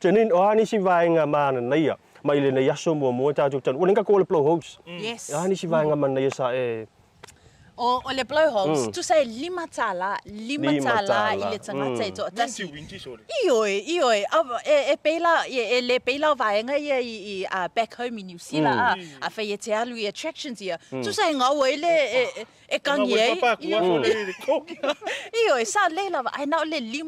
Janine, o a nisi vaega mananaia mai lenei aso muamua tatou tanu. Ua lenei tatou o le blowholes. Yes. O a nisi vaega mananaia sa e O, o le blowholes, tusa e $5, $5 i le tagata e toatasi. Ioe, ioe, e, e pei la, e, e le pei la o vaega ia i, i uh, back home i New Zealand, a, afai e te alu i attractions ia, tusa e gau ai le, e, e, e kagi ai. Ioe, sa lei lava, ae na o le $5,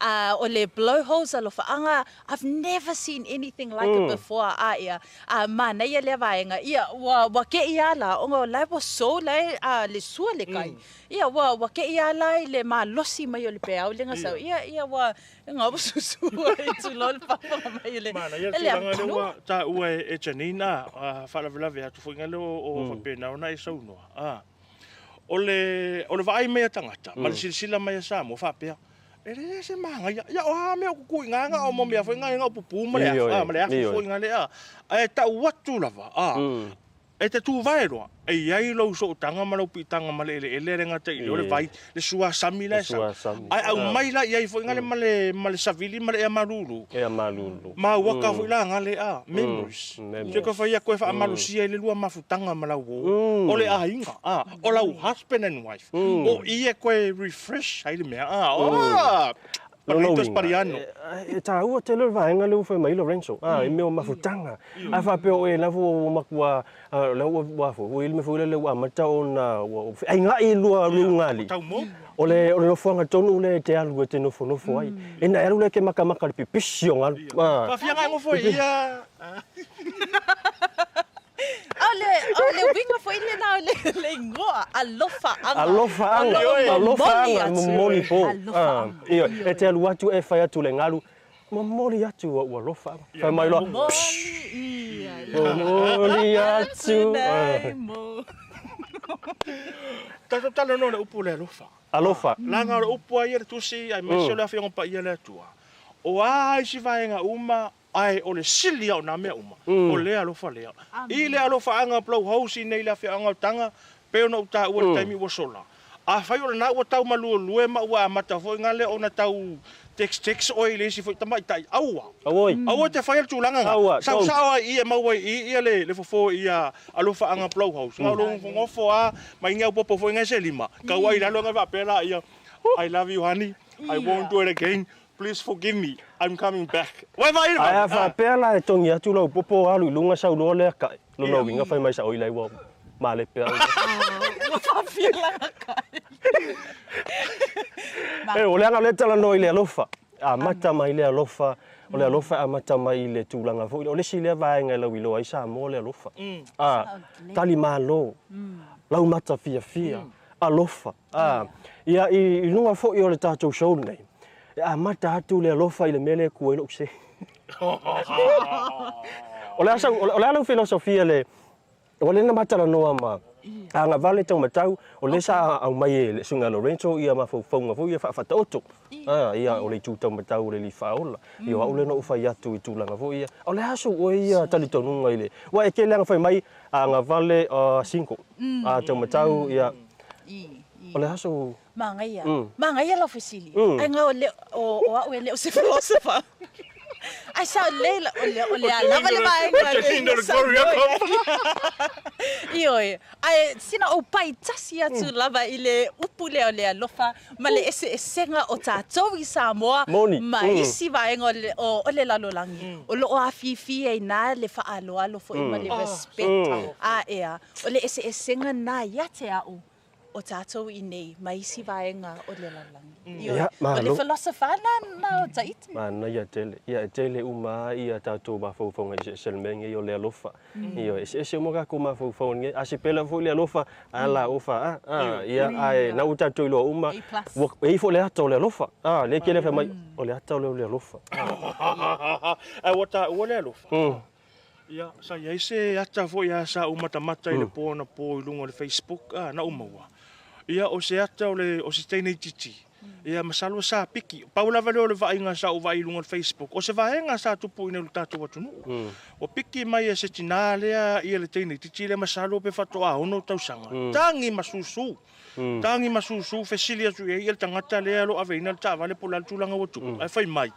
uh, o le blowholes alofaaga, I've never seen anything like it before, a ia, a manaia lea vaega, ia, ua, ua keʻi a la, ona o la e ua sou la e, a, le sua le kai. Ia, ua, ua keʻi a la i le malosi mai o le peau le gasau, ia, ia, ua, nga ua susua i tulou le faafofoga mai o le, Manaia le le tulaga lea atunuu. ua taua e, e Janine, a, a faalavelave atu foi nga lea o, o faapena ona e saunoa, a. O le, o le vaai mai a tagata, ma le silasila mai a Samoa faapea, E leai se manaia. Ia, o a mea o kukuiga nga o mo mea foi nga nga o pupu ma le afu, a, ma le afu foi nga le a. Ae tau atu lava, a, e te tuvae loa, e i ai lou sootaga ma lou piitaga ma le eleele le gata i le o le vai, le suasami la e sau. Ae aumai la i ai foi nga le ma le, ma le savili ma le ea malulu. Ea malulu. Maua ka foi la nga le a, memories. Ke ka fai atu e faamalosia i le lua mafutaga ma lau uo, o le aiga, a, o lau husband and wife, o i e koe refresh ai le mea, a, oh, Lona Paritos uiga, Pariano. e taua tele o le vaega lea ua fai mai Lorenzo, a, i mea o mafutaga. Ae faapea o oe lava ua matua, lea ua, ua foi, ua i le mea foi lele ua amata ona ua feaiga'i lua ulugalii. O le, o le nofoaga tonu lea e te alu e te nofonofo ai. Ina e alu lea e te makamaka i le pipisi o galu. A. Faafiaga e nofo ai ia. O le, o le uiga foi lena o le, le igoa, alofaaga. Alofaaga, O lo o momoli alofaaga, atu. momoli po. Alofaaga. Ioe, e te alu atu e fai atu le galu, momoli atu ou alofa. Fai mai loa, momoli atu. Tatou talanoa i le upu o le alofa. Alofa. Leaga o le upu lava ia le Tusi aemaise o le Afioga Paia a le Atua, o a isi vaega uma, ae o le sili lava o nā mea uma, o le alofa lea. I le alofaaga Blowhouse i nei le afioaga o Taga, pei ona ou taua i le taimi ua sola, afai o lena ua tau maluelue ma ua amata foi nga lea ona tau text text oe i le isi foi tamaitai, aua! Aua e te faia le tulaga nga, Aua, don't. saosao ai i i e maua ai i i le fofo i ia alofaaga Blowhouse. Nga o lou nofonofo a ma inge aupopo foi nga e se lima, kau ai i lalo nga faapea laia, I love you honey, I won't do it again, Please forgive me, I'm coming back. Uai vaai le Ae vaai. a faapea la e togi atu lau popo alu i luga sau loa lea kai. Lona uiga fai mai sao i lai ua malepe au. Ua faafia lana kai. E, o le aga o lea e talanoa i le alofa. E amata mai le alofa, o le alofa e amata mai i le tulaga foi lea. O le isi lea vaega e lauiloa ai Samoa o le alofa. A, tali malo, laumata fiafia, alofa. A, ia i luga foi o le tatou show lenei, E amata atu le alofa i le mea lea e ku ai lou se. O le a sau, o le a lau filosofia le, ua lena ma talanoa ma agavale taumatau, o lea sa aumai e le susuga ia Lorenzo ia mafaufauga foi ia faafaataoto. Ia, o le itu taumatau o le alii faaola. Ia, o au lea na ou fai atu i tulaga foi ia. O le a sou oe ia talitonuga i le, aua e tele lava na fai mai agavale single, taumatau ia, o le a sou. Manaia. Manaia lau fesili. Ai nga o le o, o au e le o se philosopher. Ai sa le la o le o le a lava le vaega le sa Ioe. Ai sina ou pai tasi atu lava i le upu lea o le alofa ma le eseesega o tatou i Samoa Moni. ma isi vaega o le, o, o le lalolagi. O loo afifi ai na le faaaloalo foi ma le respect. A ea, o le eseesega na ia te au o tatou i nei ma isi vaega o le lalolagi. Ioe, Ia, o le malo. philosopher na na o Tahiti. Manaia tele. Ia, e tele uma lava ia tatou mafaufauga eseese i le mea lenei o le alofa. Ioe, eseese uma tatou mafaufauga i lenei. A sipela foi le alofa, a la ofa a, a, ia, ae na ua tatou iloa uma, ua i ai foi le ata o le alofa. A, lea e tele fai mai, o le ata lea o le alofa. Ae ua taua le alofa. Ia, sa i ai se ata foi a sa ou matamata i le po anapo i luga o le Facebook, a, na ou maua. Ia, o se ata o le, o se teine itiiti. Ia, masalo sa piki. Pau lava lea o le vaaiga sa ou vaai i luga o le Facebook, o se vaega sa tupu i inei i lo tatou atunuu. Ua piki mai e se tinā lea ia le teine itiiti lea masalo pe faatoa 6 tausaga. Tagi ma susu. Tagi ma susu, fesili atu i ai ia le tagata lea o lo o aveina le taavale po o le a le tulaga ua tupu, ae fai mai,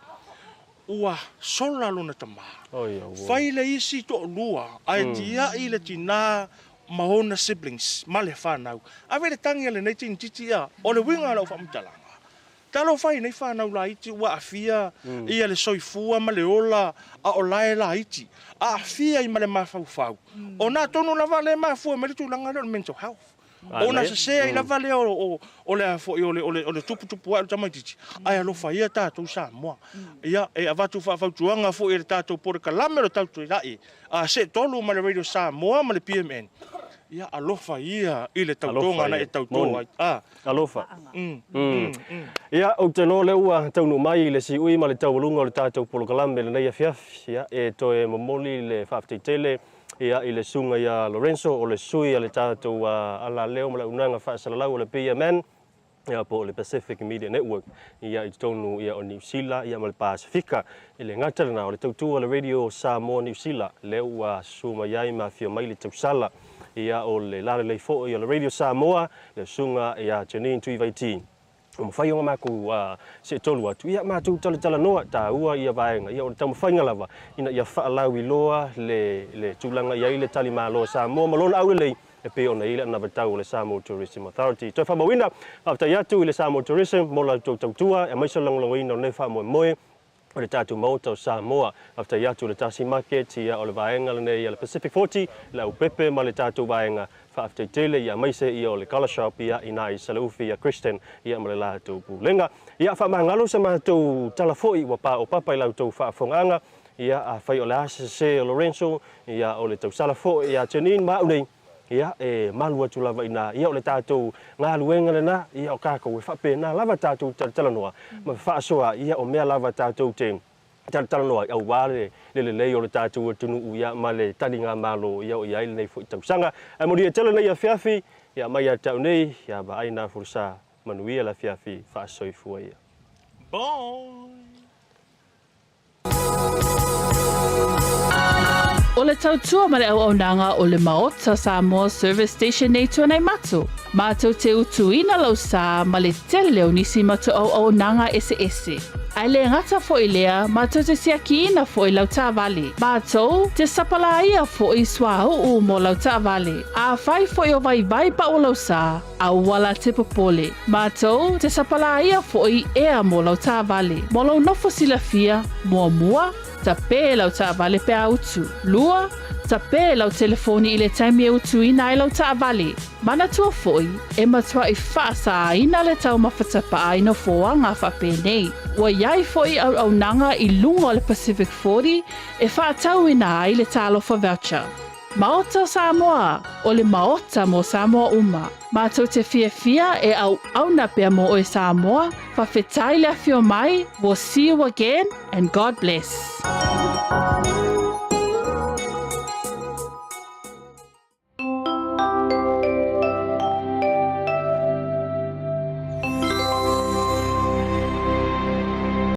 Ua sola lona tama. Fai le isi toalua ae tiai le tina ma ona siblings ma le fanau. Ave le tagi a lenei tinititi ia, o le uiga o lau faamatalaga, talofa i nei fanau laiti ua aafia ia le soifua ma le ola a o la e laiti, aafia ai ma le mafaufau. Ona atonu lava lea e mafua mai le tulaga lea o le mental health. Ona sese ai lava lea o le a foi o le tuputupu ae o le tamaitiiti, ae alofa ia tatou Samoa. Ia, e avatu faafautuaga foi e le tatou polokalame o le Tautuilai a Seetolu ma le Radio Samoa ma le PMN, ia alofa ia i le tautoga na e tauto ai. A. Alofa. Ia, ou te iloa o lea ua taunuu mai i le siui ma le taualuga o le tatou polokalame i lenei afiafi. Ia, e toe momoli le faafetai tele ia, i le susuga ia Lorenzo, o le sui a le tatou alaleo ma le auaunaga faasalalau o le PMN, ia, po o le Pacific Media Network, ia, i totonu ia, o Niu Sila ia, ma le Pasefika. E le gata lena, o le tautua a le Radio Samoa Niu Sila, lea ua susu mai ai ma afio mai le tausala, ia, o le lalelei foi o le Radio Samoa, le susuga ia Janine Tuivaiti. Ua mafai ona matou seetolu atu, ia matou talatalanoa, taua ia vaega, ia o le taumafaiga lava ina ia faalauiloa le, le tulaga i ai le talimalo a Samoa ma lona aulelei e pei ona i ai le anavatau o le Samoa Tourism Authority. Toe faamauina, faafetai atu i le Samoa Tourism mo la outou tautua, aemaise o le lagolagoina o lenei faamoemoe o le tatou Maota o Samoa. Faafetai atu i le Tasi Market, ia, o le vaega lenei a le Pacific 40, le aupepe ma le tatou vaega. Faafetai tele, ia, aemaise ia o le Colour Shop, ia, i ina i Saleufi, ia Kristen, ia, ma le latou pulega. Ia, faamagalo sa matou tala foi ua paopapa i la outou faafofogaaga. Ia, afai o le a se sese o Lorenzo, ia, o le tausala foi ia Janine ma au nei, Ia, e malu atu lava i ina, ia o le tatou galuega lena, ia o tatou e faapena lava tatou talatalanoa ma faasoa, ia o mea lava tatou te talatalanoa ai aua le lelei o le tatou atunuu, ia ma le taligamalo ia o i ai lenei foi tausaga. Ae manuia tele lenei afiafi, ia mai ia te au nei, ia vaai na folasaga, manuia le afiafi faasoifua ia. Bye! O le tautua ma le auaunaga o le Maota Samoa Service Station nei Tuanaimato, matou te utuina lau sa ma le tele o nisi matou auaunaga eseese. Ae le gata foi lea, matou te siakiina foi lau taavale. Matou te sapalaia foi suauu mo lau taavale. Afai foi o vaivai pau lau sa, Aua la te popole. Matou te sapalaia foi ea mo lau taavale. Mo lou nofo silafia, muamua, tape lau taavale pe a utu. Lua, tape lau telefoni i le taimi e utuina ai lau taavale. Manatua foi, e matuai faasāina le taumafa tapaa i nofoaga faapenei. Ua i ai foi auaunaga i luga o le Pacific 40 e faatauina ai le Talofa Voucher. Maota Samoa, o le Maota mo Samoa uma. Matou te fiafia e auauna pea mo oe Samoa, fafetai le afio mai, we'll see you again and God bless.